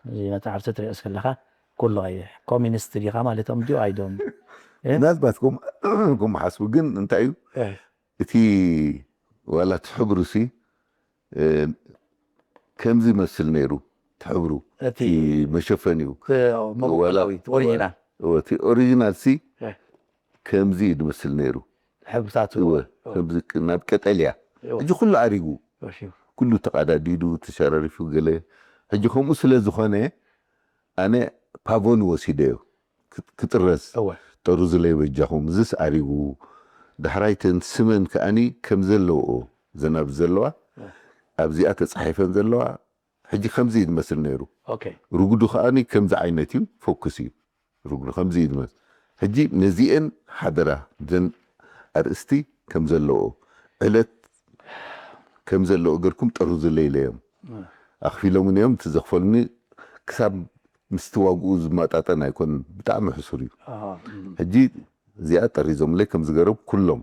እዚ መፅሓፍቲ ትሪኦ እስከለኻ ኩሉ ቀይሕ ኮሚኒስት ዲኻ ማለቶም ድዩ ኣይዶም ምናልባት ከም- ከም ሓስቡ ግን እንታይ እዩ እቲ ዋላ እቲ ሕብሩ ሲ እ፣ ከምዚ ይመስል ነይሩ ትሕብሩ እቲ እቲ መሸፈኒኡ መበቆላዊ ኦሪጂናል እወ፣ እቲ ኦሪጂናል ሲ እ። ከምዚ እዩ ዝመስል ነይሩ። ሕብርታቱ እወ ከምዚ ቅ- ናብ ቀጠልያ እወ። ሕጂ ኩሉ ኣሪጉ ወሲቡ። ኩሉ ተቃዳዲዱ ተሸራሪፉ ገለ ሕጂ ከምኡ ስለ ዝኾነ ኣነ ፓቮን ወሲደዮ ክጥ- ክጥረዝ እወ ጠሩዝለይ በጃኹም እዝስ ኣሪጉ ዳሕራይ ተን ስመን ከኣኒ ከም ዘለውኦ ዘናብ ዘለዋ ኣብዚኣ ተጻሒፈን ዘለዋ ሕጂ ከምዚ እዩ ዝመስል ነይሩ ኦኬ ርጉዱ ከኣኒ ከምዚ ዓይነት እዩ ፎክስ እዩ ርጉዱ ከምዚ እዩ ዝመስል ሕጂ ነዚአን ሓደራ ዘን ኣርእስቲ ከም ዘለዎ ዕለት ከም ዘለዎ ገርኩም ጠሩዝለይ ኢለዮም ኣኽፊሎምን እዮም እቲ ዘኽፈሉኒ ክሳብ ምስቲ ዋግኡ ዝመጣጠን ኣይኮን ብጣዕሚ ሕሱር እዩ ኣሃ፣ እም። ሕጂ እዚኣ ጠሪዞምለይ ከም ዝገረብ ኩሎም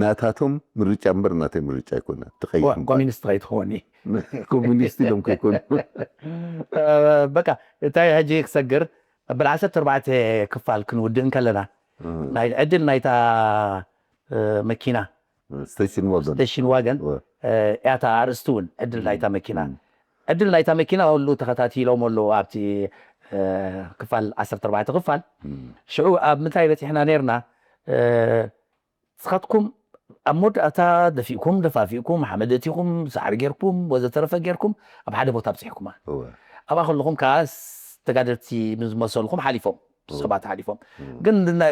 ናታቶም ምርጫ እምበር ናተይ ምርጫ ኣይኮነ ትቐይር ኮሚኒስት ከይትኾኒ ኮሚኒስት ኢሎም ከይኮኑ በቃ እንታይ ሕጂ ክሰግር ኣበል ዓሰርተ ኣርባዕተ ክፋል ክንውድእ እንከለና ናይ ዕድል ናይታ እ፣ መኪና ስቴሽን ዋገን ስቴሽን ዋገን ወ- እ፣ ያታ ኣርእስቲ እውን ዕድል ናይታ መኪና ዕድል ናይታ መኪና ሁሉ ተኸታቲሎም ኣለዉ ኣብቲ እ፣ ክፋል ዓሰርተ ኣርባዕተ ክፋል ሽዑ ኣብ ምንታይ በፂሕና ነርና እ፣ ንስኻትኩም ኣብ መወዳእታ ደፊእኩም ደፋፊእኩም ሓመድ እቲኹም ሳዕሪ ጌርኩም ወዘተረፈ ጌርኩም ኣብ ሓደ ቦታ ኣብፂሕኩማ እወ። ኣብኣ ከለኹም ከዓ ስ- ተጋደልቲ ዝመሰልኩም ሓሊፎም ሰባት ሓሊፎም ግን ና-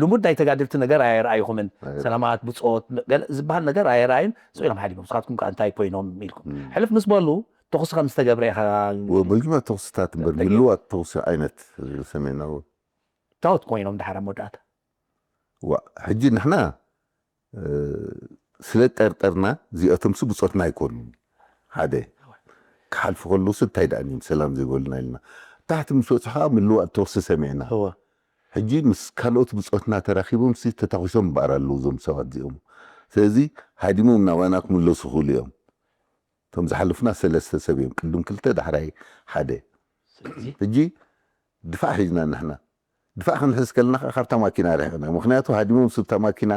ልሙድ ናይ ተጋደልቲ ነገር ኣየርኣይኹምን ሰላማት ብፆት ገለ ዝበሃል ነገር ኣየርኣዩን ስቕ ኢሎም ሓሊፎም ንስኻትኩም ከዓ እንታይ ኮይኖም ኢልኩም ሕልፍ ምስ በሉ ተኹሲ ከም ዝተገብረ ኢኻ ወ- መጀመርያ ተኹስታት እምበር ምልዋጥ ተኹሲ ዓይነት ሰሜናዊ ታወት ኮይኖም ድሓር ኣብ መወዳእታ ዋ ሕጂ ንሕና እ፣ ስለ ጠርጠርና እዚኣቶምሲ ብፆትና ኣይኮኑን ሓደ ክሓልፉ ከለውስ እንታይ ደኣ እዮም ሰላም ዘይበሉና ኢልና ታሕቲ ምስ በፅሑ ከዓ ምልዋጥ ተኹሲ ሰሚዕና እወ ሕጂ ምስ ካልኦት ብፆትና ተራኪቦም ሲ ተታኪሶም እምበኣር ኣለዉ እዞም ሰባት እዚኦም ስለዚ ሃዲሞም ናባና ክምለሱ ክእሉ እዮም እቶም ዝሓለፉና ሰለስተ ሰብ እዮም ቅድም ክልተ ዳሕራይ ሓደ ስለዚ ሕጂ ድፋዕ ሒዝና ንሕና ድፋዕ ክንሕዝ ከለና ከዓ ካብታ ማኪና ርሕቅና ምክንያቱ ሃዲሞም ስብታ ማኪና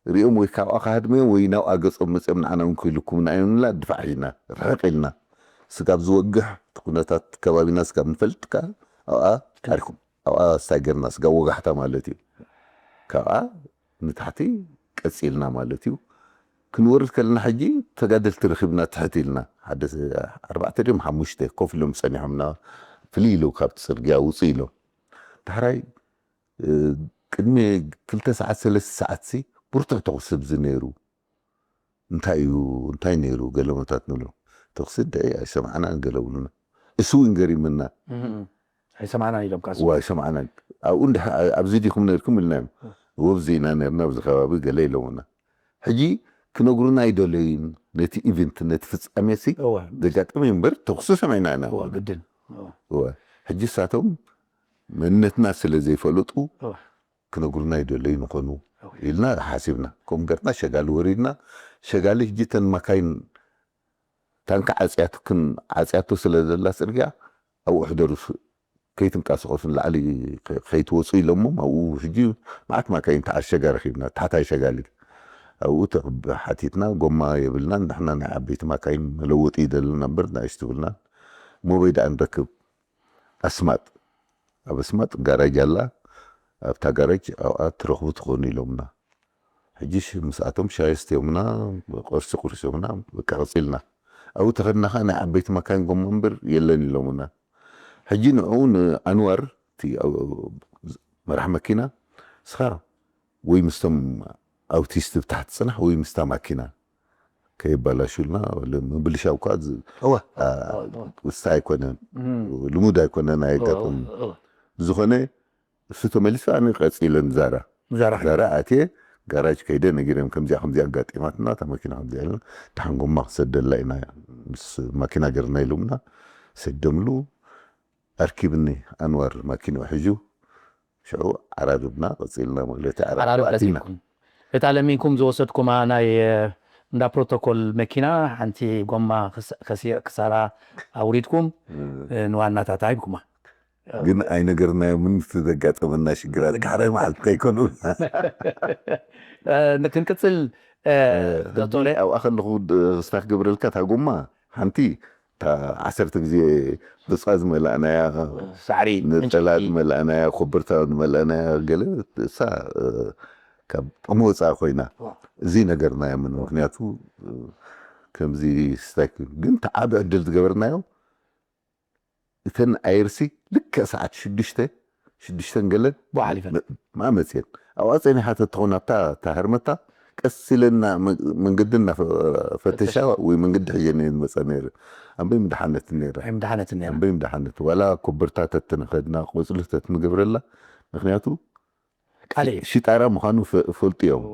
ሪኦም ወይ ካብኣ ክሃድሙ እዮም ወይ ናብኣ ገፆም መፅኦም ንዓና እውን ክህልኩምና እዮም ንላ ድፋዕ ሒዝና ርሕቅ ኢልና ስጋብ ዝወግሕ እቲ ኩነታት ከባቢና ስጋብ ንፈልጥ ከዓ ኣብኣ ዓሪኩም ኣብኣ ስታይ ገርና ስጋብ ወጋሕታ ማለት እዩ ካብኣ ንታሕቲ ቀፂልና ማለት እዩ ክንወርድ ከለና ሕጂ ተጋደልቲ ረኪብና ትሕት ኢልና ሓደ ኣርባዕተ ድዮም ሓሙሽተ ኮፍ ኢሎም ፀኒሖምና ፍልይ ኢሉ ካብቲ ፅርግያ ውፅእ ኢሎም ዳሕራይ እ፣ ቅድሚ ክልተ ሰዓት ሰለስተ ሰዓት ሲ ብርቱዕ ተኹሲ ኣብዚ ነይሩ እንታይ እዩ እንታይ ነይሩ ገለመታት ንብሎ ተኹሲ ደይ ኣይሰማዕናን ገለ ብሉና እሱ እውን ገሪምና ኣይሰማዕናን ኢሎም ካስ ዋ ኣይሰማዕናን ኣብኡ እንድሕ ኣብዚ ዲኹም ነርኩም ኢልናዮም ወብዚ ኢና ነርና ኣብዚ ከባቢ ገለ ኢሎምና ሕጂ ክነግሩና ኣይደለዩን ነቲ ኢቨንት ነቲ ፍጻሜ ሲ እወ ዘጋጠመ እምበር ተኹሲ ሰሚዕና ኢና እወ ግድን እወ እወ ሕጂ እሳቶም መንነትና ስለ ዘይፈለጡ እወ ክነግሩና ይደለዩ ንኾኑ ኢልና ሓሲብና ከምኡ ገርና ሸጋሊ ወሪድና ሸጋሊ ሕጂ ተን ማካይን ታንካ ዓፅያትክን ዓፅያቶ ስለ ዘላ ፅርግያ ኣብኡ ሕደሩ ከይትንቀሳቐሱ ንላዕሊ ከይትወፁ ኢሎሞም ኣብኡ ሕጂ መዓት ማካይን ተዓሸጋ ረኪብና ታሕታይ ሸጋሊ ኣብኡ ሓቲትና ጎማ የብልናን ንሕና ናይ ዓበይቲ ማካይን መለወጢ ይደለና እምበር ንእሽቱ ብልና ሞበይ ደኣ ንረክብ ኣስማጥ ኣብ ኣስማጥ ጋራጅ ኣላ ኣብታ ጋራጅ ኣብኣ ትረኽቡ ትኾኑ ኢሎምና ሕጂ ምስኣቶም ሻይ ኣስትዮምና ቁርሲ ቁርሲዮምና በቃ ቀፂልና ኣብኡ ተኸድና ከዓ ናይ ዓበይቲ ማካይን ጎማ እምበር የለን ኢሎምና ሕጂ ንዕኡ ንኣንዋር እቲ መራሕ መኪና እስኻ ወይ ምስቶም ኣውቲስት ብታሕቲ ፅናሕ ወይ ምስታ ማኪና ከየባላሹልና ምብልሻው እኳ እወ ውስታ ኣይኮነን ልሙድ ኣይኮነን ኣየጋጥም ዝኾነ እሱ ተመሊሱ ኣነ ቀፂለ ንዛራ ዛራ ዛራ ኣትየ ጋራጅ ከይደ ነጊረም ከምዚኣ ከምዚኣ ኣጋጢማትና እታ መኪና ከምዚኣ ኢልና ተሓንጎማ ክሰደላ ኢና ምስ ማኪና ገርና ኢሎምና ሰደምሉ ኣርኪብኒ ኣንዋር ማኪንኡ ሒዙ ሽዑ ዓራርብና ቀፂልና ማለት እዩ። ዓራርብ ዓራርብ ቀፂልኩም እታ ለሚንኩም ዝወሰድኩማ ናይ እንዳ ፕሮቶኮል መኪና ሓንቲ ጎማ ክሳራ ኣውሪድኩም ንዋናታታ ሂብኩማ ግን ኣይነገርናዮምን እቲ ዘጋጠመና ሽግራት ሓደ መዓልቲ ከይኮኑ ክንቅፅል ዶክተር ኣብኣ ከለኹ ክስታ ክገብረልካ እታ ጎማ ሓንቲ እታ ዓሰርተ ግዜ ብጻ ዝመላእናያ ሳዕሪ ነጠላ ዝመላእናያ ኮበርታ ዝመላእናያ ገለ እሳ ካብ ጥቕሚ ወፃኢ ኮይና እዚ ነገርና እዮም። ምክንያቱ ከምዚ ስታይክ ግን ተዓቢ ዕድል ዝገበርናዮ እተን ኣይርሲ ልክዕ ሰዓት ሽዱሽተ ሽዱሽተን ገለን ብሓሊፈን ማመፅየን ኣብኣ ፀኒሓ ተትኾን ኣብታ እታ ህርመታ ቀስ ኢለና መንገዲ እናፈተሻ ወይ መንገዲ ሕየን እየን ዝመፃ ነይረ። ኣንበይ ምድሓነት ነይረ ምድሓነት ነይረ ኣንበይ ምድሓነት ዋላ ኮበርታ ተትንኸድና ቆፅሊ ተትንገብረላ ምክንያቱ ቃል እዩ ሽጣራ ምዃኑ ፈ- ፈልጡ እዮም።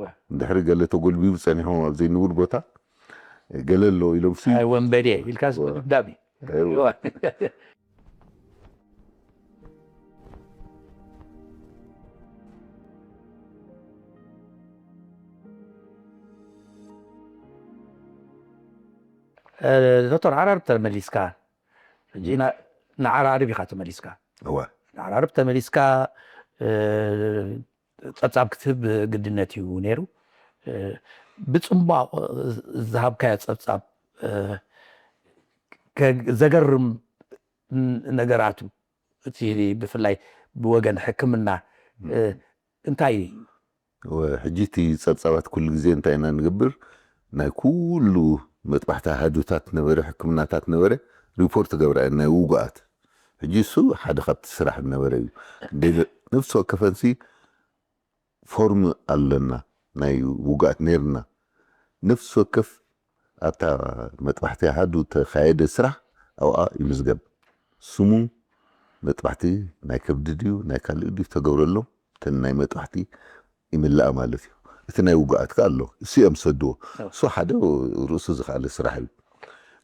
ድሕሪ ገለ ተጎልቢቡ ፀኒሖም ኣብ ዘይንቡር ቦታ ገለ ኣሎ ኢሎም ሲ ኣይ ወንበዴ ኢልካ ዝዳብ እዩ ዶክተር ዓራርብ ተመሊስካ ሕጂ ንዓራርብ ኢኻ ተመሊስካ እወ ንዓራርብ ተመሊስካ እ፣ ጸብጻብ ክትህብ ግድነት እዩ ነይሩ እ፣ ብጽማቕ ዝሃብካዮ ጸብጻብ እ፣ ከ- ዘገርም ን- ነገራቱ እቲ ብፍላይ ብወገን ሕክምና እ፣ እንታይ እዩ ሕጂ እቲ ጸብጻባት ኩሉ ግዜ እንታይ ኢና ንገብር ናይ ኩሉ መጥባሕቲ ኣሃዱታት ነበረ ሕክምናታት ነበረ ሪፖርት ገብራ ናይ ውጉኣት ሕጂ እሱ ሓደ ካብቲ ስራሕ ነበረ እዩ ነፍሲ ወከፈንሲ ፎርም ኣለና ናይ ውጉኣት ነርና ነፍሲ ወከፍ ኣብታ መጥባሕቲ ኣሃዱ ተካየደ ስራሕ ኣብኣ ይምዝገብ ስሙ መጥባሕቲ ናይ ከብዲ ድዩ ናይ ካልእ ድዩ ተገብረሎም እተን ናይ መጥባሕቲ ይምላእ ማለት እዩ። እቲ ናይ ውጉኣት ከ ኣሎ እሱ እዮም ዝሰድዎ። እሱ ሓደ ርእሱ ዝኸኣለ ስራሕ እዩ።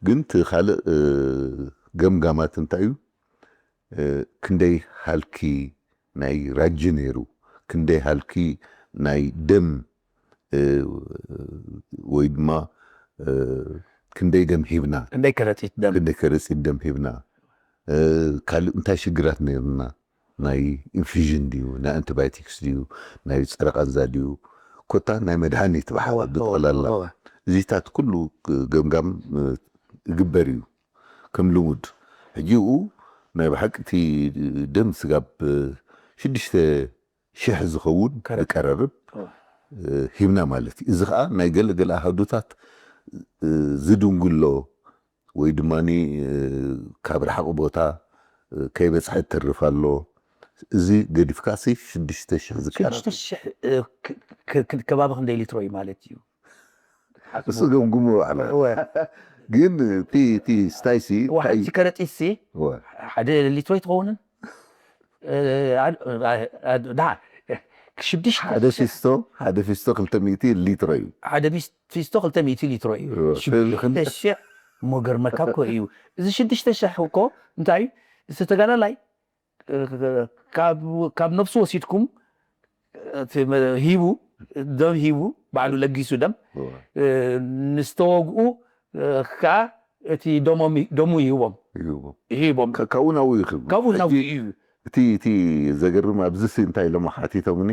ግን እቲ ካልእ ገምጋማት እንታይ እዩ? ክንደይ ሃልኪ ናይ ራጂ ነይሩ፣ ክንደይ ሃልኪ ናይ ደም ወይ ድማ ክንደይ ደም ሂብና፣ ክንደይ ከረጢት ደም፣ ክንደይ ከረጢት ደም ሂብና፣ ካልእ እንታይ ሽግራት ነይርና ናይ ኢንፊዥን ድዩ ናይ ኣንቲባዮቲክስ ድዩ ናይ ፀረ ቃንዛ ድዩ ኮታ ናይ መድሃኒት ብሓባር ብጠቕላላ እዚታት ኩሉ ገምጋም ይግበር እዩ ከም ልሙድ ሕጂ ኡ ናይ ብሓቂ እቲ ደም ስጋብ ሽዱሽተ ሽሕ ዝኸውን ዝቀረርብ ሂብና ማለት እዩ እዚ ከዓ ናይ ገለገለ ኣሃዱታት ዝድንጉሎ ወይ ድማ ካብ ርሓቕ ቦታ ከይበፅሐ ተርፍ ኣሎ እዚ ገዲፍካ ሲ ሽዱሽተ ሽሕ ዝቀረብ ከባቢ ክንደይ ሊትሮ እዩ ማለት እዩ እሱ ገምግሞ ባዕላ ግን እቲ ስታይሲ ሓንቲ ከረጢት ሲ ሓደ ሊትሮ ይትኸውንን ሓደ ፊስቶ ሓደ ፊስቶ ክልተ ሚእቲ ሊትሮ እዩ ሓደ ፊስቶ ክልተ ሚእቲ ሊትሮ እዩ ሽዱሽተ ሽሕ እሞ ገርመካ እኮ እዩ እዚ ሽዱሽተ ሽሕ እኮ እንታይ እዩ ዝተጋላላይ ካብ ነብሱ ወሲድኩም ሂቡ ደም ሂቡ ባዕሉ ለጊሱ ደም ንዝተወግኡ ከዓ እቲ ደሙ ይህቦም ይህቦም ካብኡ ናብኡ ይኽብ ካብኡ ናብኡ እዩ እቲ እቲ ዘገርም ኣብዚ ሲ እንታይ ኢሎም ሓቲቶምኒ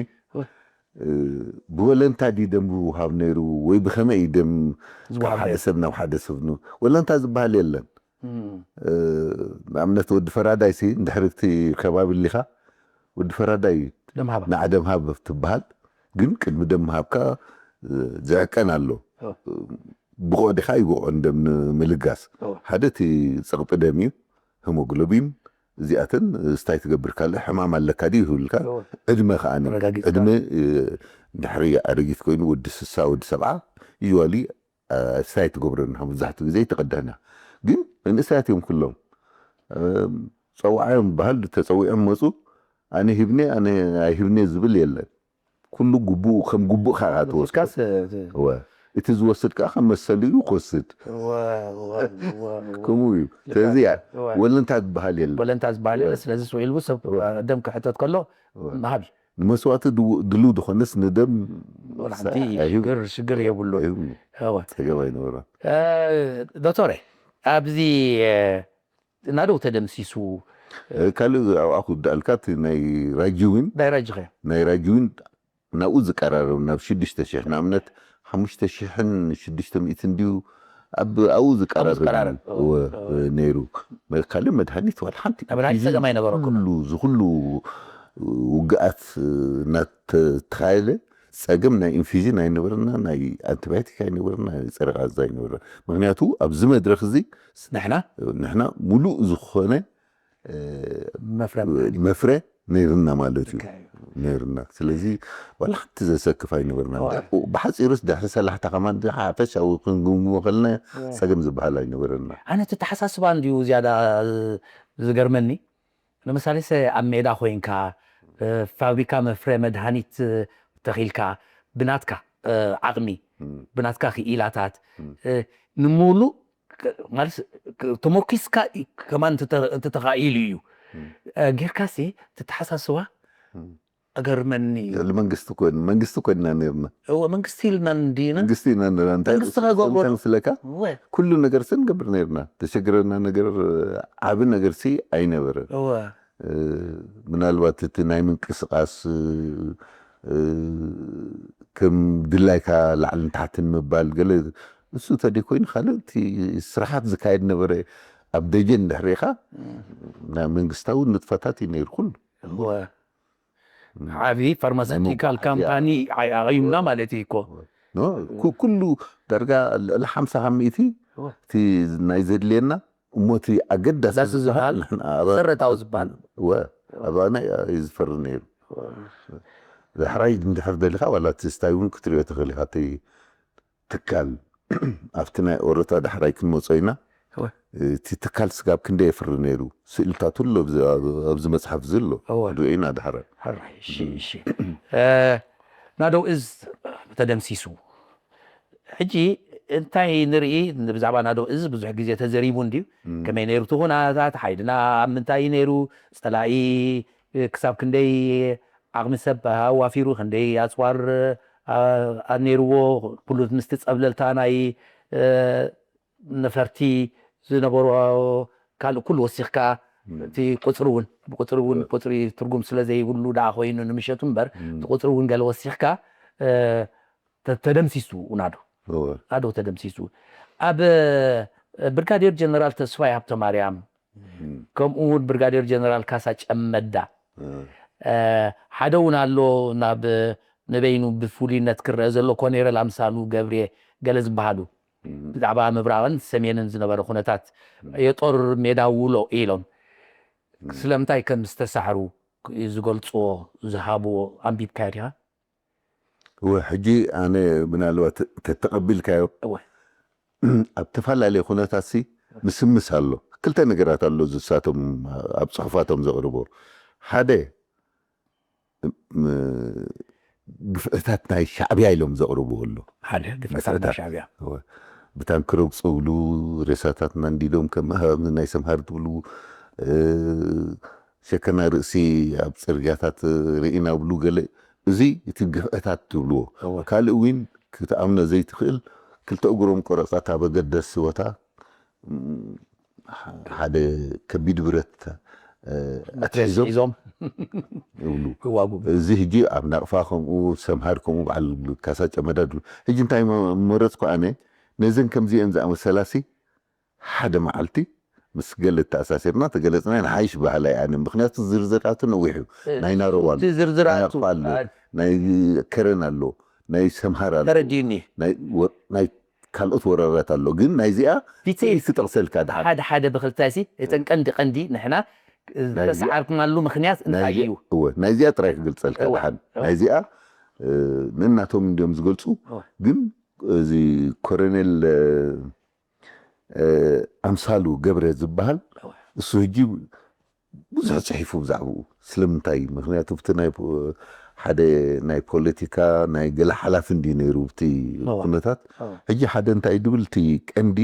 ብወለንታ ዲ ደም ዝውሃብ ነይሩ ወይ ብኸመይ እዩ ደም ካብ ሓደ ሰብ ናብ ሓደ ሰብ ወለንታ ዝበሃል የለን ንኣብነት ወዲ ፈራዳይ ሲ እንድሕሪ እቲ ከባቢ ኣሊኻ ወዲ ፈራዳይ ንዓ ደም ሃብ ትበሃል ግን ቅድሚ ደም ምሃብካ ዝዕቀን ኣሎ ብቑዕ ዲኻ ይብቑዕን ደም ንምልጋስ ሓደ እቲ ፀቕጢ ደም እዩ ሄሞግሎቢን እዚኣተን ስታይ ትገብር ካልእ ሕማም ኣለካ ድዩ ይብልካ ዕድመ ከዓ ዕድመ ድሕሪ ኣረጊት ኮይኑ ወዲ ስሳ ወዲ ሰብዓ ዩዋሊ ስታይ ትገብረና መብዛሕትኡ ግዜ ይተቐደህና ግን መንእሰያት እዮም ኩሎም ፀዋዓዮም በሃል ተፀዊዖም መፁ ኣነ ሂብኒ ኣነ ኣይሂብኒ ዝብል የለን ኩሉ ግቡኡ ከም ግቡእ ከዓ ትወስድ እቲ ዝወስድ ከዓ ከም መሰሉ እዩ ክወስድ ከምኡ እዩ ስለዚ ወለንታ ዝበሃል የለን ወለንታ ዝበሃል የለ ስለዚ ስውዒልቡ ሰብ ደም ክሕተት ከሎ ምሃብ እዩ ንመስዋእቲ ድልው ዝኾነስ ንደም ሓንቲ ሽግር ሽግር የብሉ ጸገም ኣይነበረ ዶክተረ ኣብዚ ናደው ተደምሲሱ ካልእ ኣብኣ ክውዳእልካ እቲ ናይ ራጂዊን ናይ ራጂኸ ናይ ራጂዊን ናብኡ ዝቀራረብ ናብ ሽዱሽተ ሽሕ ንኣብነት ሓሙሽተ ሽሕን ሽዱሽተ ሚእትን ድዩ ኣብ ኣብኡ ዝቀራረብ ዝቀራረብ። እወ፣ ነይሩ። ካልእ መድሃኒት ዋላ ሓንቲ ናይ መድሃኒት ጸገም ኣይነበረኩም? ኩሉ ዝኩሉ ውግኣት እናተኻየደ ጸገም ናይ ኢንፊዥን ኣይነበረና፣ ናይ ኣንቲባዮቲክ ኣይነበረና፣ ናይ ጸረ ቃንዛ ኣይነበረና። ምክንያቱ ኣብዚ መድረክ እዚ ንሕና ንሕና ሙሉእ ዝኾነ እ፣ መፍረ መፍረ ነይርና ማለት እዩ ነይርና። ስለዚ ዋላ ሓንቲ ዘሰክፍ ኣይነበርና። ብሓፂሩስ ድሕሪ ሰላሕታ ከማን ሓፈሻዊ ክንግምግሞ ከለና ጸገም ዝበሃል ኣይነበረና። ኣነ እቲ ተሓሳስባ እንድዩ ዝያዳ ዝገርመኒ። ንምሳሌ ሰ ኣብ ሜዳ ኮይንካ እ፣ ፋብሪካ መፍረ መድሃኒት እ፣ ተኺልካ ብናትካ እ፣ ዓቕሚ ብናትካ ክኢላታት እ፣ ንምሉእ ክ- ማለት ክ- ተሞኪስካ እ፣ ከማን እንተተ- እንተተኻኢሉ እዩ እ፣ ጌርካሲ ትተሓሳስባ ኣገርመኒ እዩ። መንግስቲ ኮይን መንግስቲ ኮይንና ነርና እወ መንግስቲ ኢልና እንዲና መንግስቲ ኢና ነርና እንታይ መንግስቲ ከገብሮ- እንታይ ምስለካ እወ ኩሉ ነገር ስንገብር ነርና ተሸግረና ነገር ዓቢ ነገር ሲ ኣይነበረ እወ ምናልባት እቲ ናይ ምንቅስቃስ ከም ድላይካ ላዕልን ታሕትን ምባል ገለ እሱ ተደይ ኮይኑ ካልእ እቲ ስራሓት ዝካየድ ነበረ ኣብ ደጀን ድሕሪኻ ናይ መንግስታዊ ንጥፈታት እዩ ነይሩ ኩሉ እወ ዓብዪ ፋርማሲቲካል ካምፓኒ ኣቐዩምና ማለት እዩ እኮ ኩሉ ዳርጋ ልዕሊ ሓምሳ ካብ ሚእቲ እቲ ናይ ዘድልየና እሞ እቲ ኣገዳሲ ዳስ ዝበሃል መሰረታዊ ዝበሃል ወ ኣባና እዩ ዝፈሪ ነይሩ ዳሕራይ እንድሕር ደሊካ ዋላ እቲ ስታይ እውን ክትሪኦ ትኽእል ኢካ እቲ ትካል ኣብቲ ናይ ኦሮታ ዳሕራይ ክንመፆ ኢና እቲ ትካል ስጋብ ክንደይ የፍሪ ነይሩ ስእልታት ሁሉ ኣብዚ መፅሓፍ እዚ ኣሎ ሪኦ ኢና ዳሕራይ ናደው እዝ ተደምሲሱ ሕጂ እንታይ ንርኢ ብዛዕባ ናደው እዝ ብዙሕ ግዜ ተዘሪቡ እንድዩ ከመይ ነይሩ እቲ ኩነታት ሓይልና ኣብ ምንታይ እዩ ነይሩ ፀላኢ ክሳብ ክንደይ ዓቕሚ ሰብ ኣዋፊሩ ክንደይ ኣፅዋር ነይርዎ ኩሉ ምስቲ ፀብለልታ ናይ ነፈርቲ ዝነበሮ ካልእ ኩሉ ወሲኽካ እቲ ቁፅሪ እውን ብቁፅሪ እውን ቁፅሪ ትርጉም ስለ ዘይብሉ ደኣ ኮይኑ ንምሸቱ እምበር እቲ ቁፅሪ እውን ገለ ወሲኽካ ተደምሲሱ ናዶ ናዶ ተደምሲሱ ኣብ ብርጋዴር ጀነራል ተስፋይ ሃብተማርያም ከምኡ እውን ብርጋዴር ጀነራል ካሳ ጨመዳ ሓደ እውን ኣሎ ናብ ንበይኑ ብፍሉይነት ክረአ ዘሎ ኮኔረል ኣምሳሉ ገብርየ ገለ ዝበሃሉ ብዛዕባ ምብራቕን ሰሜንን ዝነበረ ኩነታት የጦር ሜዳ ውሎ ኢሎም ስለምንታይ ከም ዝተሳሕሩ ዝገልፅዎ ዝሃብዎ ኣንቢብካዮ ዲኻ? እወ ሕጂ ኣነ ምናልባት ተተቐቢልካዮ ኣብ ተፈላለየ ኩነታት ሲ ምስምስ ኣሎ ክልተ ነገራት ኣሎ ዝሳቶም ኣብ ፅሑፋቶም ዘቕርቦ ሓደ ግፍዕታት ናይ ሻዕብያ ኢሎም ዘቕርብዎ ኣሎ ሓደ ግፍዕታት ናይ ሻዕብያ ብታንኪ ረግፁ ብሉ ሬሳታትና እንዲዶም ከም ናይ ሰምሃር ትብሉ ሸከና ርእሲ ኣብ ፅርግያታት ርኢና ብሉ ገለ እዚ እቲ ግፍዕታት ትብልዎ ካልእ ዊን ክትኣምኖ ዘይትኽእል ክልተ እግሮም ቆረፃት ኣብ ኣገደሲ ቦታ ሓደ ከቢድ ብረት ኣትሒዞም ሒዞም ይብሉ ይዋጉ እዚ ሕጂ ኣብ ናቕፋ ከምኡ ሰምሃር ከምኡ በዓል ካሳ ጨመዳ ድብሉ ሕጂ እንታይ መረፅኩ ኣነ ነዘን ከምዚአን ዝኣመሰላሲ ሓደ መዓልቲ ምስ ገለ ተኣሳሲርና ተገለፅና ንሓይሽ ባህላ ኣነ ምክንያቱ ዝርዝራቱ ነዊሕ እዩ ናይ ናረዋ ኣሎ ናይ ዝርዝራቱ ኣቕፋ ኣሎ ናይ ከረን ኣሎ ናይ ሰምሃር ኣሎ ተረዲኒ ናይ ካልኦት ወረራት ኣሎ ግን ናይዚኣ ዲቴይል ክጠቕሰልካ ድሓን ሓደ ሓደ ብክልታይ ሲ እተን ቀንዲ ቀንዲ ንሕና ዝተሰዓርኩናሉ ምክንያት እንታይ እዩ እወ ናይዚኣ ጥራይ ክገልፀልካ ድሓን ናይዚኣ ንናቶም እንዲዮም ዝገልፁ ግን እዚ ኮረኔል ኣምሳሉ ገብረ ዝበሃል እሱ ሕጂ ብዙሕ ፅሒፉ ብዛዕባኡ ስለምንታይ ምክንያቱ ብቲ ናይ ሓደ ናይ ፖለቲካ ናይ ገለ ሓላፊ እንዲ ነይሩ ብቲ ኩነታት ሕጂ ሓደ እንታይ ድብል እቲ ቀንዲ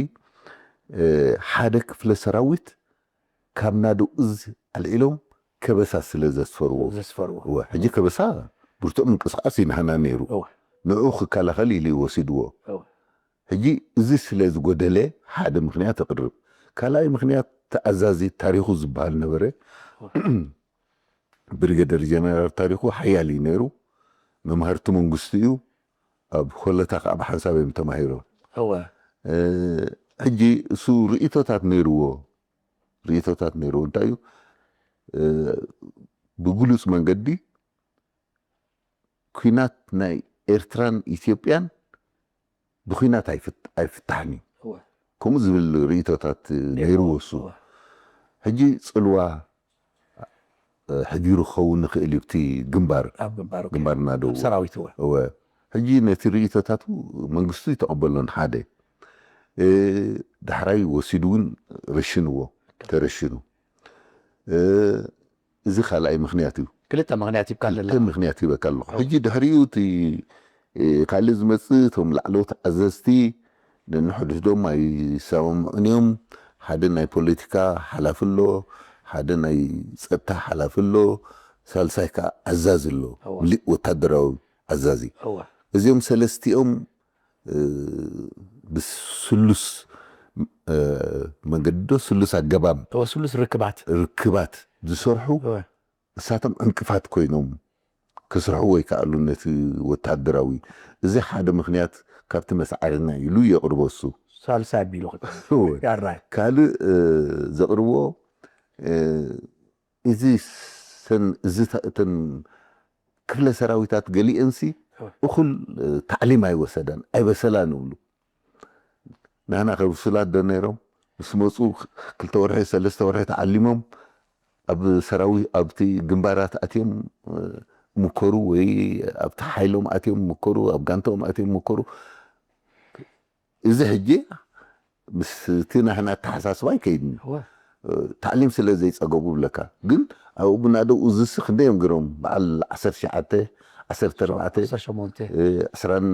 ሓደ ክፍለ ሰራዊት ካብ ናደው እዝ ኣልዒሎም ከበሳ ስለ ዘስፈርዎ ዘስፈርዎ እወ ሕጂ ከበሳ ብርቱዕ ምንቅስቃስ ይንሃና ነይሩ ንዕኡ ክከላኸል ኢሉ እዩ ወሲድዎ ሕጂ እዚ ስለ ዝጎደለ ሓደ ምክንያት እቕርብ ካልኣይ ምክንያት ተኣዛዚ ታሪኹ ዝበሃል ነበረ ብሪገደር ጀነራል ታሪኹ ሓያል እዩ ነይሩ መምሃርቲ መንግስቲ እዩ ኣብ ሆለታ ከዓ ብሓንሳብ እዮም ተማሂሮም እወ ሕጂ እሱ ርእቶታት ነይርዎ። ርእቶታት ነይርዎ እንታይ እዩ? ብግሉፅ መንገዲ ኩናት ናይ ኤርትራን ኢትዮጵያን ብኩናት ኣይፍታሕን እዩ። ከምኡ ዝብል ርእቶታት ነይርዎ እሱ። ሕጂ ፅልዋ ሕዲሩ ክኸውን ንኽእል እዩ ብቲ ግንባር ግንባር እናደው ሰራዊት እወ። ሕጂ ነቲ ርእቶታቱ መንግስቱ ይተቐበሎን ሓደ ዳሕራይ ወሲዱ እውን ረሽንዎ ተረሽኑ። እዚ ካልኣይ ምክንያት እዩ። ክልተ ምክንያት ይብካ ኣለካ። ክልተ ምክንያት ይበካ ኣለኹ። ሕጂ ድሕሪኡ እቲ ካልእ ዝመፅእ እቶም ላዕለዎት ኣዘዝቲ ነንሕድሕዶም ኣይሰማምዑን እዮም። ሓደ ናይ ፖለቲካ ሓላፊ ኣሎ፣ ሓደ ናይ ፀጥታ ሓላፊ ኣሎ፣ ሳልሳይ ከዓ ኣዛዚ ኣሎ፣ ምሉእ ወታደራዊ ኣዛዚ። እዚኦም ሰለስቲኦም ብስሉስ መንገዲ ዶ ስሉስ ኣገባብ ስሉስ ርክባት ርክባት ዝሰርሑ እሳቶም ዕንቅፋት ኮይኖም ክስርሑ ወይ ከኣሉ ነቲ ወታደራዊ። እዚ ሓደ ምክንያት ካብቲ መስዓርና ኢሉ የቕርቦ እሱ። ሳልሳይ ኣቢሉ ያራይ ካልእ ዘቕርቦ እዚ ሰን እዚ እተን ክፍለ ሰራዊታት ገሊአንሲ እኹል ታዕሊም ኣይወሰዳን ኣይበሰላን ይብሉ። ንሕና ከብሱላት ዶ ነይሮም ምስ መፁ ክልተ ወርሒ ሰለስተ ወርሒ ተዓሊሞም ኣብ ሰራዊ ኣብቲ ግንባራት ኣትዮም ምከሩ ወይ ኣብቲ ሓይሎም ኣትዮም ምከሩ ኣብ ጋንታኦም ኣትዮም ምከሩ። እዚ ሕጂ ምስቲ ናህና ኣተሓሳስባ ኣይከይድን እዩ። ታዕሊም ስለ ዘይፀገቡ ብለካ ግን ኣብኡ ብናደው እዝሲ ክንደዮም ግሮም በዓል ዓሰርተ ትሽዓተ ዓሰርተ ኣርባዕተ ዓሰርተ ሸሞንተ ዕስራን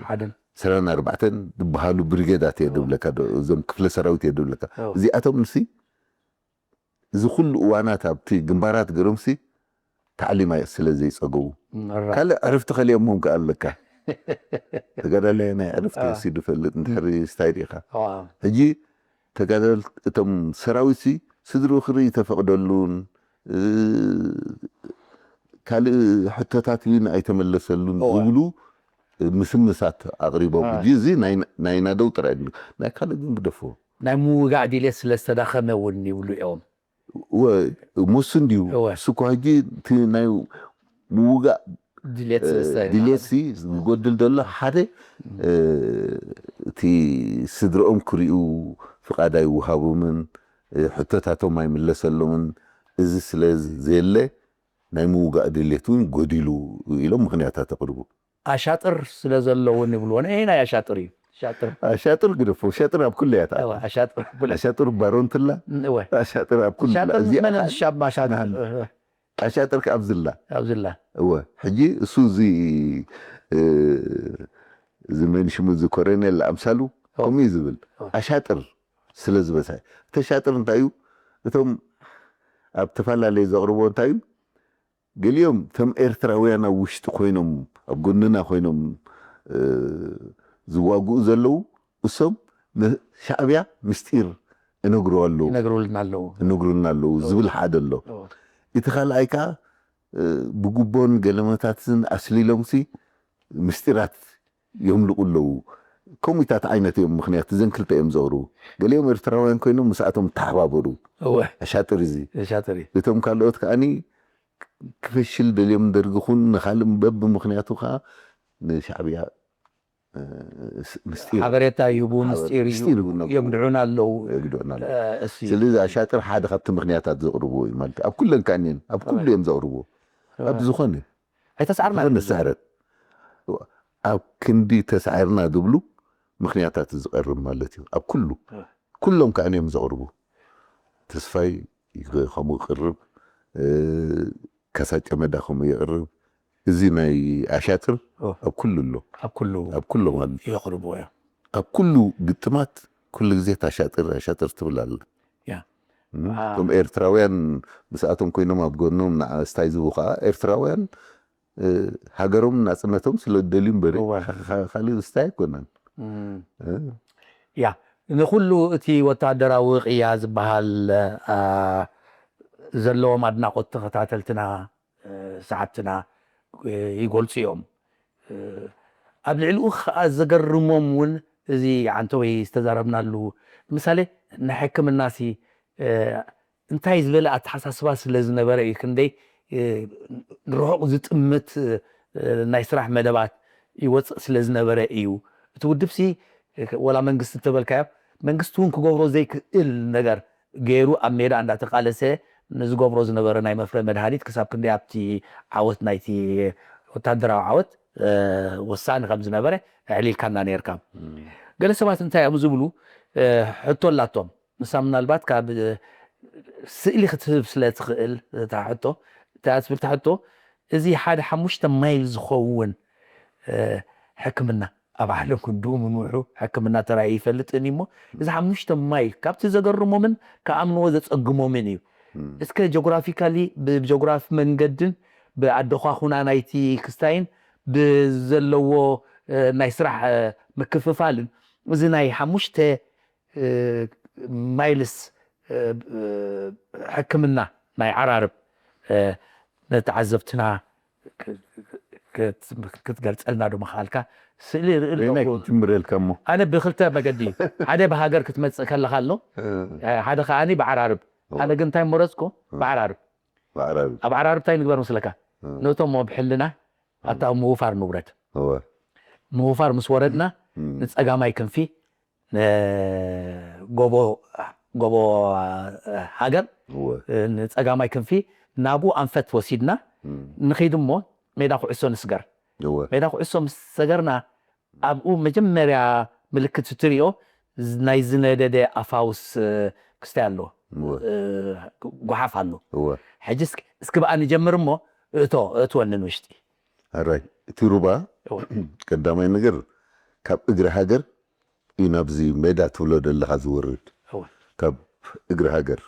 ሓደን ዕስራን ኣርባዕተን ዝበሃሉ ብሪጌዳት እየ ድብለካ እዞም ክፍለ ሰራዊት እየ ድብለካ እዚኣቶም ንሲ እዚ ኩሉ እዋናት ኣብቲ ግንባራት ገሮምሲ ታዕሊም ስለ ዘይፀገቡ ካልእ ዕርፍቲ ከሊኦሞም ከኣ ኣለካ። ተጋዳላይ ናይ ዕርፍቲ ወሲዱ ፈልጥ እንድሕሪ ስታይ ዲኻ ሕጂ ተጋደል እቶም ሰራዊትሲ ስድርኡ ክርኢ ተፈቕደሉን ካልእ ሕቶታት እውን ኣይተመለሰሉን ዝብሉ ምስምሳት ኣቕሪቦም ሕጂ እዚ ናይ ናደው ጥራይ ናይ ካልእ ግን ግደፎ። ናይ ምውጋእ ድሌት ስለ ዝተዳኸመ እውን ይብሉ እዮም። እወ፣ ሞሱ እንድዩ። እወ። እሱ እኮ ሕጂ እቲ ናይ ምውጋእ ድሌት ስለ ዝተ- ድሌትሲ ዝጎድል ዘሎ ሓደ እቲ ስድርኦም ክሪኡ ፍቓድ ኣይወሃቦምን፣ ሕቶታቶም ኣይምለሰሎምን። እዚ ስለ ዘየለ ናይ ምውጋእ ድሌት እውን ጎዲሉ ኢሎም ምኽንያታት ኣቕርቡ። ኣሻጥር ስለ ዘለውን ይብልዎ። ነየናይ ኣሻጥር እዩ? ሻጥር። ኣሻጥር ግደፎ፣ ሻጥር ኣብ ኩሉ እያ ትኣቱ። እወ፣ ኣሻጥር ኣብ ኩሉ። ኣሻጥር ባሮንትላ፣ እወ። ኣሻጥር ኣብ ኩሉ። ሻጥር እዚኣ መን ሻማ ሻጥር? ናህና። ኣሻጥር ከ ኣብዝላ። ኣብዝላ። እወ፣ ሕጂ እሱ እዚ፣ እ፣ እዚ መንሽሙ እዚ ኮረኔል ኣምሳሉ ከምኡ እዩ ዝብል። ኣሻጥር ስለ ዝበዝሐ። እቲ ኣሻጥር እንታይ እዩ? እቶም ኣብ ተፈላለየ ዘቕርቦ እንታይ እዩ? ገሊኦም ከም ኤርትራውያን ኣብ ውሽጢ ኮይኖም ኣብ ጎንና ኮይኖም ዝዋግኡ ዘለዉ እሶም ንሻዕብያ ምስጢር እነግሩ ኣለዉ ይነግሩልና ኣለዉ። እነግሩልና ኣለዉ ዝብል ሓደ ኣሎ። እቲ ካልኣይ ከዓ ብጉቦን ገለመታትን ኣስሊሎምሲ ምስጢራት የምልቑ ኣለዉ። ከምኡታት ዓይነት እዮም። ምክንያቱ እዘን ክልተ እዮም ዘቕርቡ። ገሊኦም ኤርትራውያን ኮይኖም ምስኣቶም ተሓባበሩ። እወ። ኣሻጥር እዚ። ኣሻጥር እዩ። እቶም ካልኦት ከዓኒ ክፈሽል ደልዮም ደርጊ ኹን ንኻልእ በብምኽንያቱ ከዓ ንሻዕብያ ምስጢር ሓበሬታ ይህቡ። ምስጢር እዩ። ምስጢር ይህቡ ነብሩ። የግድዑና ኣለዉ። የግድዑና ኣለዉ። እሲ ስለዚ ኣሻጥር ሓደ ካብቲ ምኽንያታት ዘቕርብዎ እዩ ማለት እዩ። ኣብ ኩለን ከዓኒ እየን ኣብ ኩሉ እዮም ዘቕርብዎ። ኣብ ዝኾነ ኣይተስዓርና ዝኾነ ስዕረት ኣብ ክንዲ ተሳዒርና ዝብሉ ምኽንያታት ዝቐርብ ማለት እዩ። ኣብ ኩሉ ኩሎም ከዓኒ እዮም ዘቕርቡ። ተስፋይ ከምኡ ይቕርብ፣ ካሳ ጨመዳ ከምኡ ይቕርብ። እዚ ናይ ኣሻጥር ኣብ ኩሉ ኣሎ። ኣብ ኩሉ ኣብ ኩሎም ኣሎ። የቕርብዎ እዮም። ኣብ ኩሉ ግጥማት ኩሉ ግዜ ኣሻጥር ኣሻጥር ትብል ኣላ። ያ። እቶም ኤርትራውያን ምስኣቶም ኮይኖም ኣብ ጎኖም ንኣስታይ ዝቡ ከዓ ኤርትራውያን ሃገሮም ናጽነቶም ስለ ደልዩ እምበሪ ካልእ ዝስታይ ኣይኮነን። ያ ንኹሉ እቲ ወታደራዊ ቅያ ዝበሃል ዘለዎም ኣድናቖት ተኸታተልትና ሰዓብትና ይገልጹ እዮም። ኣብ ልዕሊኡ ከዓ ዘገርሞም እውን እዚ ዓንተወይ ዝተዛረብናሉ ምሳሌ ንሕክምናሲ እንታይ ዝበለ ኣተሓሳስባ ስለ ዝነበረ እዩ ክንደይ ርሑቕ ዝጥምት ናይ ስራሕ መደባት ይወፅእ ስለ ዝነበረ እዩ። እቲ ውድብሲ ወላ መንግስቲ እተበልካዮ መንግስቲ እውን ክገብሮ ዘይክእል ነገር ገይሩ ኣብ ሜዳ እንዳተቃለሰ ንዝገብሮ ዝነበረ ናይ መፍረ መድሃኒት ክሳብ ክንደይ ኣብቲ ዓወት ናይቲ ወታደራዊ ዓወት ወሳኒ ከም ዝነበረ ኣዕሊልካና ነርካ። ገለ ሰባት እንታይ እዮም ዝብሉ ሕቶ ኣላቶም። ንሳ ምናልባት ካብ ስእሊ ክትህብ ስለ ትኽእል እታ ሕቶ እታ ትብል ሕቶ እዚ ሓደ ሓሙሽተ ማይል ዝኸውን ሕክምና ኣብ ዓለም ክንድኡ ምንውሑ ሕክምና ተራእዩ ይፈልጥን እሞ እዚ ሓሙሽተ ማይል ካብቲ ዘገርሞምን ክኣምንዎ ዘጸግሞምን እዩ። እስከ ጀግራፊካሊ ብጀግራፊ መንገድን ብኣደኳኹና ናይቲ ክስታይን ብዘለዎ ናይ ስራሕ ምክፍፋልን እዚ ናይ ሓሙሽተ ማይልስ ሕክምና ናይ ዓራርብ ንተዓዘብትና ክትገልፀልና ዶ ምኽኣልካ? ስእሊ ርኢ ኣለኹ። ክትምረልካ እሞ ኣነ ብክልተ መገዲ ሓደ ብሃገር ክትመፅእ ከለካ ኣሎ ሓደ ከዓኒ ብዓራርብ። ኣነ ግን እንታይ መረፅኩ? ብዓራርብ። ብዓራርብ ኣብ ዓራርብ እንታይ ንግበር መስለካ? ነቶም ኣብ ሕልና ኣብታ ምውፋር ንውረድ። ምውፋር ምስ ወረድና ንፀጋማይ ክንፊ ጎቦ ጎቦ ሃገር ንፀጋማይ ክንፊ ናቡ ኣንፈት ወሲድና ንኸይድ እሞ ሜዳ ኩዕሶ ንስገር። ሜዳ ኩዕሶ ምስ ሰገርና ኣብኡ መጀመርያ ምልክት እትሪኦ ናይ ዝነደደ ኣፋውስ ክስታይ ኣለዎ፣ ጓሓፍ ኣሎ። ሕጂ እስኪ ብኣ ንጀምር እሞ እቶ እትወኒ ንውሽጢ። ኣራይ እቲ ሩባ ቀዳማይ ነገር ካብ እግሪ ሃገር እዩ ናብዚ ሜዳ ትብሎ ዘለኻ ዝወርድ። ካብ እግሪ ሃገር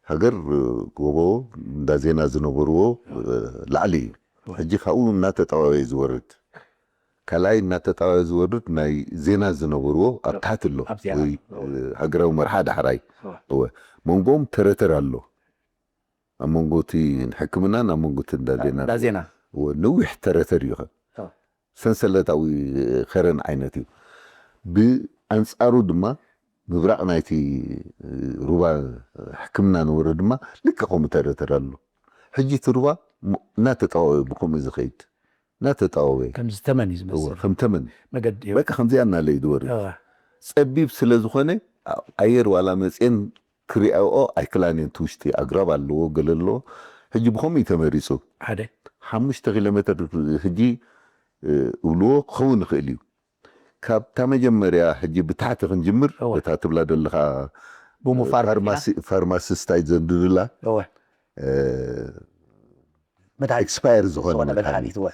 ሃገር ጎቦ እንዳ ዜና ዝነበርዎ ላዕሊ እዩ። ሕጂ ካብኡ እናተጠዋወየ ዝወርድ ካልኣይ እናተጠዋወየ ዝወርድ ናይ ዜና ዝነበርዎ ኣብ ታሕቲ ኣሎ ወይ ሃገራዊ መርሓ ዳሕራይ እወ መንጎም ተረተር ኣሎ። ኣብ መንጎ እቲ ሕክምናን ኣብ መንጎ እቲ እንዳ ዜና እንዳ ዜና ነዊሕ ተረተር እዩ። ሰንሰለታዊ ከረን ዓይነት እዩ። ብኣንፃሩ ድማ ምብራቕ ናይቲ ሩባ ሕክምና ነበረ ድማ ልክዕ ከምኡ ተረተር ኣሎ። ሕጂ እቲ ሩባ እናተጠዋወየ ብከምኡ ዝኸይድ እናተጠዋወየ ከምዚ ተመን እዩ ዝመስል ከም ተመን መገዲ እዩ። በቃ ከምዚኣ እናለ እዩ ዝወርድ። ጸቢብ ስለ ዝኾነ ኣየር ዋላ መፅየን ክሪኣኦ ኣይክላን እየን። እቲ ውሽጢ ኣግራብ ኣለዎ ገለ ኣለዎ። ሕጂ ብኸምኡ እዩ ተመሪፁ። ሓደ ሓሙሽተ ኪሎ ሜትር ሕጂ እብልዎ ክኸውን ይኽእል እዩ። ካብታ መጀመርያ ሕጂ ብታሕቲ ክንጅምር እወ። እታ ትብላ ዘለኻ ብምፋር ፋርማሲ- ፋርማሲስት ኣይዘንድዱላ እወ። ኤክስፓየር ዝኾነ ዝኾነ መድሃኒት መድሃኒት እወ።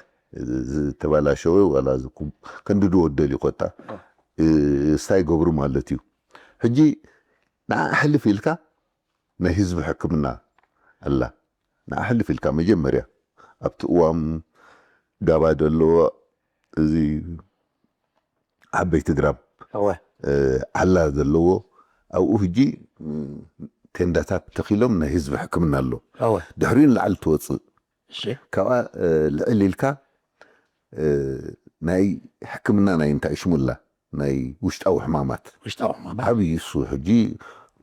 ዝተባላሸወ ዋላ ዝኩም- ከንድድዎ ደልዩ ኮታ ስታይ ገብሩ ማለት እዩ። ሕጂ ንዓ ሕልፍ ኢልካ ናይ ህዝቢ ሕክምና ኣላ። ንዓ ሕልፍ ኢልካ መጀመርያ ኣብቲ እዋም ጋባ ዘለዎ እዚ ዓበይቲ ግራብ እወ ዓላ ዘለዎ ኣብኡ ሕጂ ቴንዳታት ተኺሎም ናይ ህዝቢ ሕክምና ኣሎ። እወ ድሕሪኡ ንላዕሊ ትወፅእ እሺ ካብኣ ልዕል ኢልካ ናይ ሕክምና ናይ እንታይ ሽሙላ ናይ ውሽጣዊ ሕማማት ውሽጣዊ ሕማማት ዓብዪ እሱ ሕጂ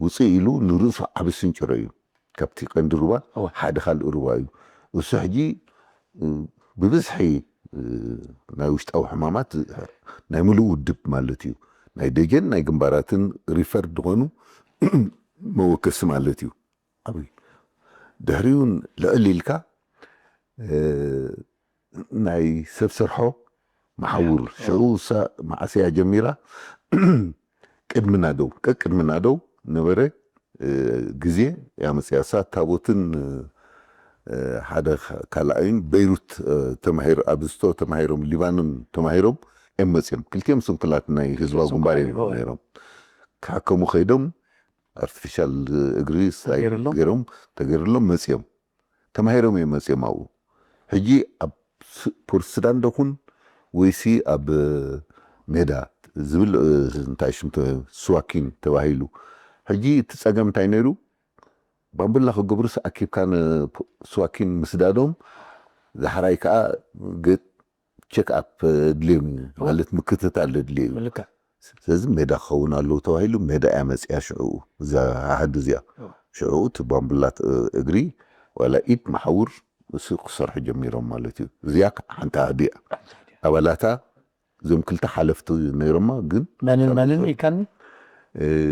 ውፅእ ኢሉ ንርእሱ ዓቢ ስንጭሮ እዩ። ካብቲ ቀንዲ ሩባ እወ። ሓደ ካልእ ሩባ እዩ። እሱ ሕጂ ብብዝሒ ናይ ውሽጣዊ ሕማማት ናይ ምሉእ ውድብ ማለት እዩ። ናይ ደጀን ናይ ግንባራትን ሪፈር ዝኾኑ መወከሲ ማለት እዩ። ዓብዪ ድሕሪውን ልዕል ኢልካ ናይ ሰብ ስርሖ መሓውር ሽዑ እሳ መዓስ እያ ጀሚራ? ቅድሚ ናደው ቀቅድሚ ናደው ነበረ ግዜ እያ መፅያ። እሳ ታቦትን ሓደ ካልኣይን በይሩት ተማሂር ኣብ ዝቶ ተማሂሮም ሊባኖን ተማሂሮም እዮም መፅዮም። ክልቲኦም ስንኩላት ናይ ህዝባዊ ግንባር እዮም ነይሮም። ክሕከሙ ከይዶም ኣርቲፊሻል እግሪ ተገይሩሎም? ገይሮም ተገይሩሎም መፅዮም። ተማሂሮም እዮም መፅዮም ኣብኡ። ሕጂ ኣብ ፖርት ሱዳን ዶ ኩን ወይሲ ኣብ ሜዳ ዝብል እንታይ ሽም ስዋኪን ተባሂሉ። ሕጂ እቲ ፀገም እንታይ ነይሩ? ባምቡላ ክገብሩስ ኣኪብካ ንስዋኪን ምስዳዶም ዛሕራይ ከዓ ቸክ ኣፕ ድልዮም እዩ ማለት ምክትታል ድልዮ እዩ። ልክዕ ስለዚ ሜዳ ክኸውን ኣለዎ ተባሂሉ ሜዳ እያ መፅያ ሽዕኡ እዛ ኣሃዱ እዚኣ ሽዕኡ እቲ ባምቡላት እግሪ ዋላ ኢድ መሓውር እሱ ክሰርሑ ጀሚሮም ማለት እዩ። እዚኣ ሓንቲ ኣሃዱ እያ። ኣባላታ እዞም ክልተ ሓለፍቲ ነይሮማ ግን መንን መንን ኢልካኒ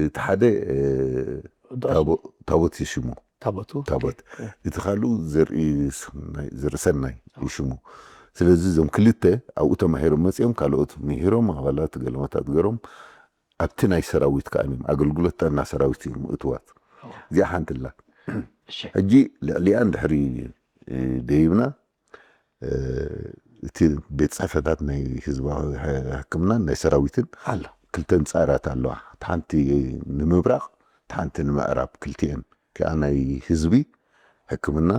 እቲ ሓደ ታቦት ይሽሙ ታቦቱ ታቦት እቲ ካልኡ ዘርኢ ሰናይ ይሽሙ። ስለዚ እዞም ክልተ ኣብኡ ተማሂሮም መፅኦም ካልኦት ምሂሮም ኣባላት ገለመታት ገሮም ኣብቲ ናይ ሰራዊት ከዓ እዮም ኣገልግሎት ጥዕና ሰራዊት እዮም እትዋት። እዚኣ ሓንቲ ኣላ። ሕጂ ልዕሊኣ እንድሕሪ ደይብና እቲ ቤት ፅሕፈታት ናይ ህዝባዊ ሕክምናን ናይ ሰራዊትን ኣሎ ክልተ ንፃራት ኣለዋ። ሓንቲ ንምብራቕ ሓንቲ ንምዕራብ ክልቲኤን ከዓ ናይ ህዝቢ ሕክምና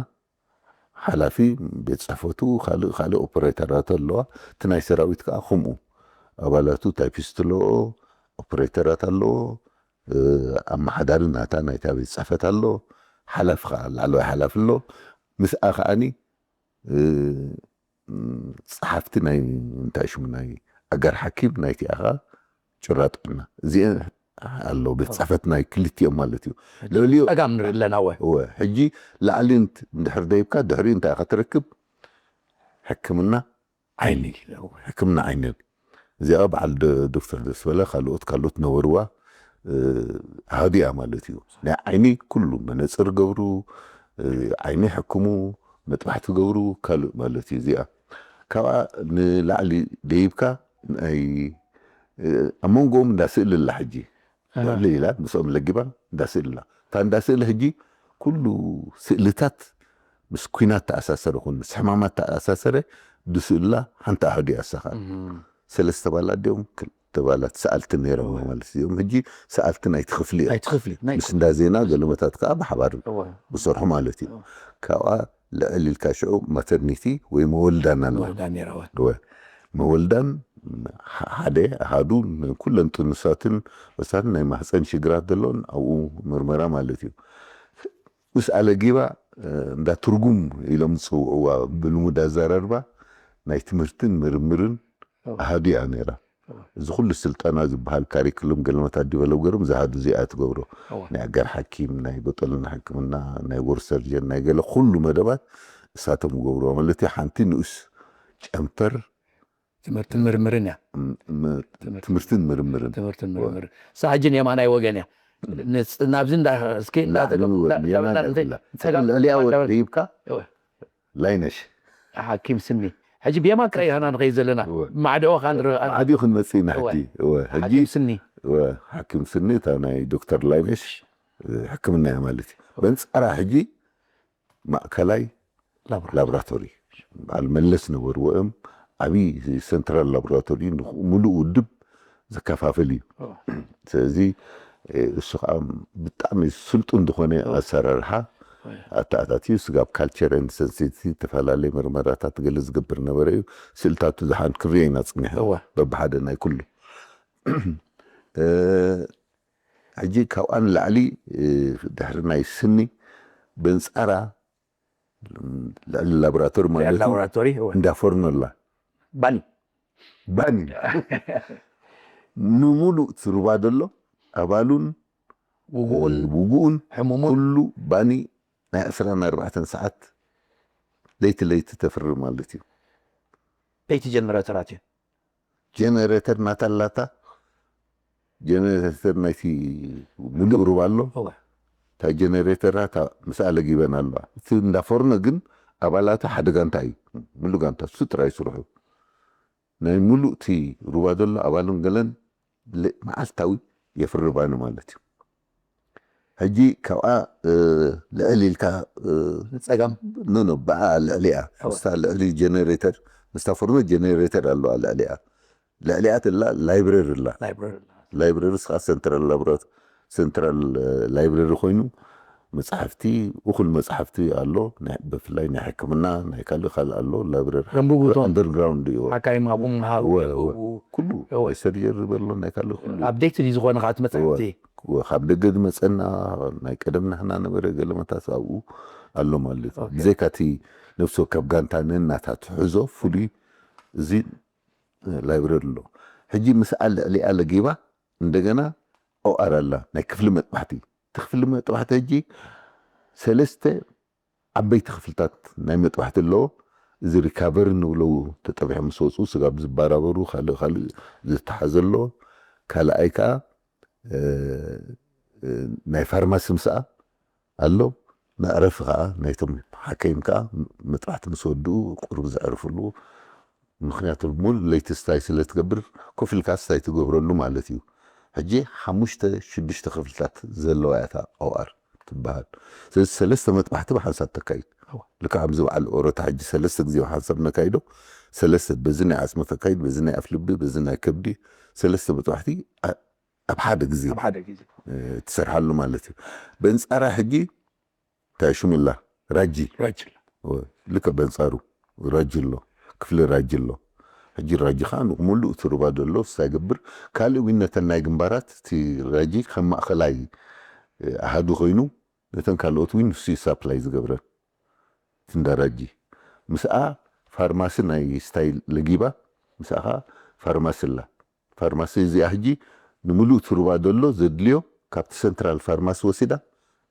ሓላፊ ቤት ፅሕፈቱ ካልእ ካልእ ኦፐሬተራት ኣለዋ። እቲ ናይ ሰራዊት ከዓ ከምኡ ኣባላቱ ታይፒስት ኣለዎ፣ ኦፐሬተራት ኣለዎ፣ ኣመሓዳሪ ናታ ናይታ ቤት ፅሕፈት ኣሎ፣ ሓላፊ ከዓ ላዕለዋይ ሓላፊ ኣሎ። ምስኣ ከዓኒ ፀሓፍቲ ናይ እንታይ ሽሙ ናይ ኣጋር ሓኪም ናይቲ ኣኻ ጭራ ጥዕና እዚአ ኣሎ ቤት ፅሕፈት ናይ ክልቲኦም ማለት እዩ። ልዕሊኡ ፀጋም ንርኢ ኣለና ወ እወ ሕጂ ላዕሊ እንድሕር ደይብካ ድሕሪኡ እንታይ ኢኻ ትረክብ? ሕክምና ዓይኒ ሕክምና ዓይኒ እዚኣ በዓል ዶክተር ደስበለ ካልኦት ካልኦት ነበርዋ ሃዲያ ማለት እዩ። ናይ ዓይኒ ኩሉ መነፅር ገብሩ ዓይኒ ሕክሙ መጥባሕቲ ገብሩ ካልእ ማለት እዩ። እዚኣ ካብኣ ንላዕሊ ደይብካ ናይ ኣብ መንጎኦም እንዳስእሊ ኣላ ሕጂ ልዕሊ ኢላ ምስኦም ለጊባ እንዳስእሊ ኣላ። እታ እንዳስእሊ ሕጂ ኩሉ ስእልታት ምስ ኩናት ተኣሳሰረ ኩን ምስ ሕማማት ተኣሳሰረ ድስእላ ሓንቲ ኣህዱ ያሳኻል ሰለስተ ባላት ዲኦም ክልተ ባላት ሰኣልቲ ነይሮም ማለት እዮም። ሕጂ ሰኣልቲ ናይቲ ክፍሊ እዮም። ናይቲ ክፍሊ ናይ ምስ እንዳ ዜና ገለመታት ከዓ ብሓባር ዝሰርሑ ማለት እዩ። ካብኣ ልዕል ኢልካ ሽዑ ማተርኒቲ ወይ መወልዳን ኣለዋ። ወልዳ ነይራ ወ እወ መወልዳን ሓደ ኣሃዱ ኩለን ጥኑሳትን ወሳትን ናይ ማህፀን ሽግራት ዘለውን ኣብኡ ምርመራ ማለት እዩ። ምስ ኣለጊባ እንዳ ትርጉም ኢሎም ዝፅውዕዋ ብልሙድ ኣዘራርባ ናይ ትምህርትን ምርምርን ኣሃዱ እያ ነይራ። እዚ ኩሉ ስልጠና ዝበሃል ካሪክሉም ገለመታት ዲቨሎፕ ገሮም ዝሃዱ እዚኣ ትገብሮ ናይ ኣጋር ሓኪም ናይ በጠልና ሕክምና ናይ ወር ሰርጀን ናይ ገለ ኩሉ መደባት እሳቶም ይገብርዎ ማለት እዩ። ሓንቲ ንኡስ ጨንፈር ትምህርትን ምርምርን እያ። ትምህርትን ምርምርን ትምህርትን ምርምርን ሳሕጅን የማናይ ወገን እያ። ናብዚ እስኪ ልዕሊያ ወሪብካ ላይነሽ ሓኪም ስኒ ሕጂ ብየማን ጥራይ ኢና ንኸይድ ዘለና ማዕድኦ ካንርኢ ዓዲ ክንመፅእ ኢና ሕጂ ሕጂ ሓኪም ስኒ ሓኪም ስኒ እታ ናይ ዶክተር ላይነሽ ሕክምና እያ ማለት እዩ። በንፃራ ሕጂ ማእከላይ ላቦራቶሪ በዓል መለስ ነበርዎ እዮም። ዓብዪ ሰንትራል ላቦራቶሪ ሙሉእ ውድብ ዘከፋፍል እዩ። ስለዚ እሱ ከዓ ብጣዕሚ ስልጡን ዝኾነ ኣሰራርሓ ኣተኣታትዩ ስጋብ ካልቸር ን ሰንሲቲ ዝተፈላለዩ መርመራታት ገለ ዝገብር ነበረ እዩ። ስእልታቱ ዝሓን ክርዮ ኢና ፅኒሐ በብሓደ ናይ ኩሉ ሕጂ ካብኣ ንላዕሊ ድሕሪ ናይ ስኒ በንፃራ ልዕሊ ላቦራቶሪ ማለት ላቦራቶሪ እንዳፈርኖ ኣላ ባኒ ባኒ ንሙሉእ ትሩባ ደሎ ኣባሉን ውጉኡን ውጉኡን ሕሙሙን ኩሉ ባኒ ናይ ዕስራን ኣርባዕተን ሰዓት ለይቲ ለይቲ ተፍሪ ማለት እዩ። ለይቲ ጀነረተራት እዩ ጀነሬተር ናታ ኣላታ ጀነሬተር ናይቲ ሙሉእ ሩባ ኣሎ። እታ ጀነሬተራ ምስኣ ለጊበን ኣለዋ። እቲ እንዳ ፎርኖ ግን ኣባላቱ ሓደ ጋንታ እዩ። ሙሉእ ጋንታ እሱ ጥራይ ስርሑ ናይ ሙሉእ እቲ ሩባ ዘሎ ኣባሉን ገለን መዓልታዊ የፍርባኒ ማለት እዩ። ሕጂ ካብኣ ልዕል ኢልካ ጸጋም ኖ ኖ ብኣ ልዕሊኣ ምስታ ልዕሊ ጀነሬተር ምስታ ፎርኖ ጀነሬተር ኣለዋ ልዕሊኣ ልዕሊኣ ትላ ላይብረሪ ላ ላይብረሪ ላይብረሪ ስኻ ሰንትራል ላብራት ሰንትራል ላይብረሪ ኮይኑ መፅሓፍቲ እኹል መፅሓፍቲ ኣሎ። ብፍላይ ናይ ሕክምና ናይ ካልእ ካልእ ኣሎ ላይብረሪ ዘንብቡ እቶም ኣንደርግራውንድ እዩ። ሓካይም ኣብኡ ምሃብ እወ፣ እወ። ዘንብቡ። ኩሉ እወ። ናይ ሰርጀሪ ዝበሎ ናይ ካልእ ኩሉ ኣብ ዴት ድዩ ዝኾነ ከዓ ትመፅሓፍቲ እወ፣ ካብ ደገ ዝመፀና ናይ ቀደም ናህና ነበረ ገለመታት ኣብኡ ኣሎ ማለት እዩ። ኦኬ። ብዘይካ እቲ ነፍሲ ወከፍ ጋንታ ነናታ ትሕዞ ፍሉይ እዚ ላይብረሪ ኣሎ። ሕጂ ምስኣ ልዕሊኣ ለጊባ እንደገና ኦኣር ኣላ ናይ ክፍሊ መጥባሕቲ። እቲ ክፍሊ መጥባሕቲ ሕጂ ሰለስተ ዓበይቲ ክፍልታት ናይ መጥባሕቲ ኣለዎ። እዚ ሪካቨሪ ንብሎ፣ ተጠቢሖም ምስ ወፁ ስጋብ ዝበራበሩ ካልእ ካልእ ዝተሓዘ ኣሎ። ካልኣይ ከዓ ናይ ፋርማሲ ምስኣ ኣሎ። መዕረፊ ከዓ ናይቶም ሓከይም ከዓ መጥባሕቲ ምስ ወድኡ ቁሩብ ዘዕርፍሉ፣ ምክንያቱ ሙሉ ለይቲ ስታይ ስለ ትገብር ኮፍ ኢልካ ስታይ ትገብረሉ ማለት እዩ። ሕጂ ሓሙሽተ ሽዱሽተ ክፍልታት ዘለዋ እያ እታ ኦኣር ትበሃል። ስለዚ ሰለስተ መጥባሕቲ ብሓንሳብ ተካይድ። ልክዕ ከምዚ በዓል ኦሮታ ሕጂ ሰለስተ ግዜ ብሓንሳብ ነካይዶ። ሰለስተ፣ በዚ ናይ ዓፅሚ ተካይድ፣ በዚ ናይ ኣፍልቢ፣ በዚ ናይ ከብዲ፣ ሰለስተ መጥባሕቲ ኣብ ሓደ ግዜ ኣብ ሓደ ግዜ ትሰርሓሉ ማለት እዩ። በንፃራ ሕጂ እንታይ ሽሙ ኣላ? ራጂ። ራጅል ልክዕ በንፃሩ ራጂ ኣሎ፣ ክፍሊ ራጂ ኣሎ። ሕጂ ራጂ ከዓ ንሙሉእ እቲ ሩባ ዘሎ ሳይገብር፣ ካልእ ዊን ነተን ናይ ግንባራት እቲ ራጂ ከም ማእኸላይ ኣሃዱ ኮይኑ ነተን ካልኦት ዊን ንሱ ሳፕላይ ዝገብረን። እቲ እንዳ ራጂ ምስኣ ፋርማሲ ናይ ስታይል ለጊባ፣ ምስኣ ከዓ ፋርማሲ ኣላ። ፋርማሲ እዚኣ ሕጂ ንምሉእ እቲ ሩባ ዘሎ ዘድልዮ ካብቲ ሰንትራል ፋርማሲ ወሲዳ፣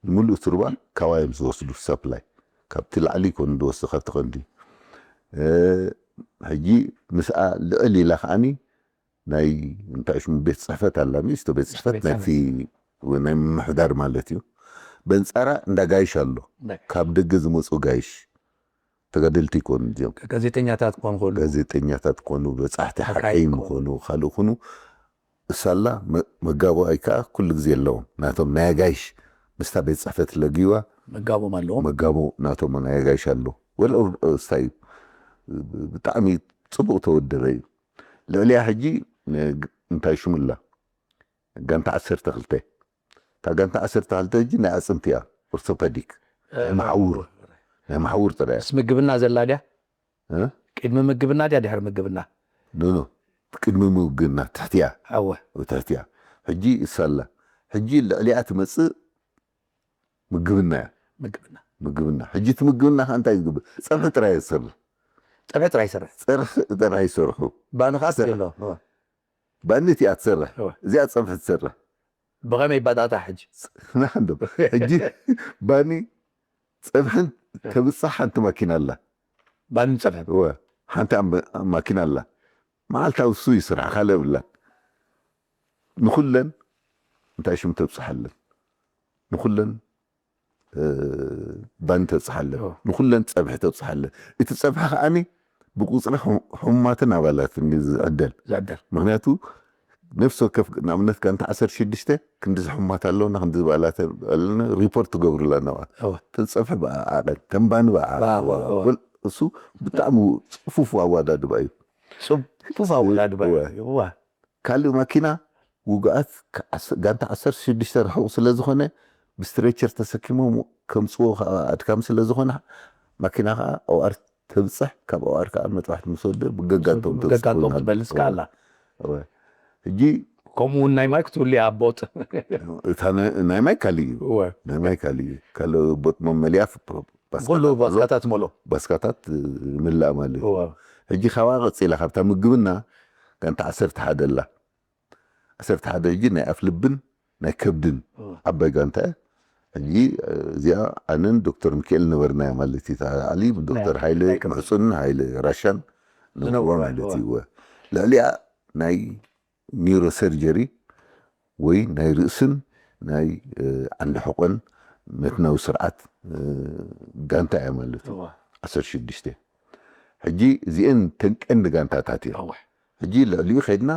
ንምሉእ እቲ ሩባ ካባዮም ዝወስዱ ሳፕላይ፣ ካብቲ ላዕሊ ይኮኑ ዝወስዱ፣ ካብቲ ቀንዲ። ሕጂ ምስኣ ልዕል ኢላ ከዓኒ ናይ እንታይ ሽሙ ቤት ፅሕፈት ኣላ፣ ሚስቶ ቤት ፅሕፈት ናይቲ ናይ ምምሕዳር ማለት እዩ። በንፃራ እንዳ ጋይሽ ኣሎ፣ ካብ ደገ ዝመፁ ጋይሽ ተጋደልቲ ይኮኑ እዚኦም። ጋዜጠኛታት ክኾኑ ከሉ ጋዜጠኛታት ኮኑ፣ በፃሕቲ ሓካይም ኮኑ፣ ካልእ ኮኑ፣ እሳላ መጋቦ ኣይከዓ ኩሉ ግዜ ኣለዎም። ናቶም ናይ ኣጋይሽ ምስታ ቤት ፅሕፈት ለጊዋ መጋቦም ኣለዎም። መጋቦ ናቶም ናይ ኣጋይሽ ኣሎ። ወላ ስታይ ብጣዕሚ ፅቡቅ ተወደበ እዩ። ልዕሊያ ሕጂ እንታይ ሽሙላ ጋንታ ዓሰርተ ክልተ፣ እታ ጋንታ ዓሰርተ ክልተ ሕጂ ናይ ኣፅንቲ እያ። ኦርቶፐዲክ ናይ መሓውር ናይ መሓውር ጥራይ እያ። ምስ ምግብና ዘላ ድያ? እ? ቅድሚ ምግብና ድያ ድሕሪ ምግብና? ኖ ኖ፣ ቅድሚ ምግብና ትሕቲያ ኣወ ትሕቲያ። ሕጂ እሳላ ሕጂ ልዕሊኣ ትመፅእ ምግብና እያ። ምግብና ምግብና ሕጂ እቲ ምግብና ከዓ እንታይ ዝግብር? ፀብሒ ጥራይ ዝሰርሕ ፀብሒ ጥራይ ይሰርሕ። ፀርሒ ጥራይ ይሰርሑ። ባኒ ከዓ ስለ ኣሎ ባኒ እቲኣ ትሰርሕ፣ እወ። እዚኣ ፀብሒ ትሰርሕ። ብኸመይ ባጣጣ ሕጂ? ናንዶ ሕጂ ባኒ ፀብሕን ተብፃሕ ሓንቲ ማኪና ኣላ። ባኒ ፀብሒ እወ፣ ሓንቲ ኣም- ማኪና ኣላ። መዓልታዊ እሱ ይስራሕ፣ ካልእ የብላን። ንኩለን እንታይ ሽም ተብፅሓለን? ንኩለን እ፣ ባኒ ተብፅሓለን፣ እወ። ንኩለን ፀብሒ ተብፅሓለን። እቲ ፀብሒ ከዓኒ ብቁፅሪ ሕሙ- ሕሙማትን ኣባላትን እዩ ዝዕደል። ዝዕደል ምክንያቱ ነፍሲ ወከፍ ንኣብነት ጋንታ ዓሰርተ ሽዱሽተ ክንዲ ሕሙማት ኣለውና፣ ክንዲ በዓላት ኣለና፣ ሪፖርት ትገብሩላ ነባ እወ። ተፀብሒ ብዓዓቀን ተንባኒ ብዓዓቀዋ ብዓዓቀዋ። ወል- እሱ ብጣዕሚ ፅፉፍ ኣዋዳድባ እዩ። ፅፉፍ ኣወዳድባ እወ። እዩ። እዋ ካልእ ማኪና ውጉኣት ከ- ዓስ- ጋንታ ዓሰርተ ሽዱሽተ ርሑቕ ስለ ዝኾነ ብስትሬቸር ተሰኪሞም ከምፅዎ ከዓ ኣድካሚ ስለ ዝኾነ ማኪና ከዓ ኦኣር ተብፅሕ፣ ካብ ኦኣር ከዓ መጥባሕቲ ምስ ወደ ብገጋንቶም ተብፅሕ ገጋንቶም ኮይና ትበልስ ኣሎ። ከኣላ እወ። ሕጂ ከምኡ እውን ናይ ማይ ክትብሉ ኣብ ቦጥ እታ ናይ- ናይ ማይ ካልእ እዩ። እወ። ናይ ማይ ካልእ እዩ። ካልእ ቦጥ መመሊያ ፍ- ፍ- ባስካታት ኩሉ ኣሎ። ባስካታት መሎ ባስካታት ምላእ ማለት እዩ። እወ። ሕጂ ካብኣ ቀፂላ ካብታ ምግብና ጋንታ ዓሰርተ ሓደ ኣላ። ዓሰርተ ሓደ ሕጂ ናይ ኣፍ ልብን ናይ ከብድን እወ። ዓባይ ጋንታ እያ። ሕጂ እዚኣ ኣነን ዶክተር ሚካኤል ነበርናያ ማለት እዩ። እታ ላዕሊ ዶክተር ናይ- ሃይለ ናይ ከብዲ። ምሕፁን ሃይለ ራሻን ዝነብሩ ነብርዋ እዮም። ማለት እወ። እዩ። እወ። ልዕሊኣ ናይ ኒውሮ ሰርጀሪ ወይ ናይ ርእስን ናይ እ፣ ዓንዲ ሕቆን መትናዊ ስርዓት እ፣ ጋንታ እያ ማለት እዩ። እወ። ዓሰርተ ሽዱሽተ ሕጂ እዚአን ተን ቀንዲ ጋንታታት እየን። እወ። ሕጂ ልዕሊኡ ከይድና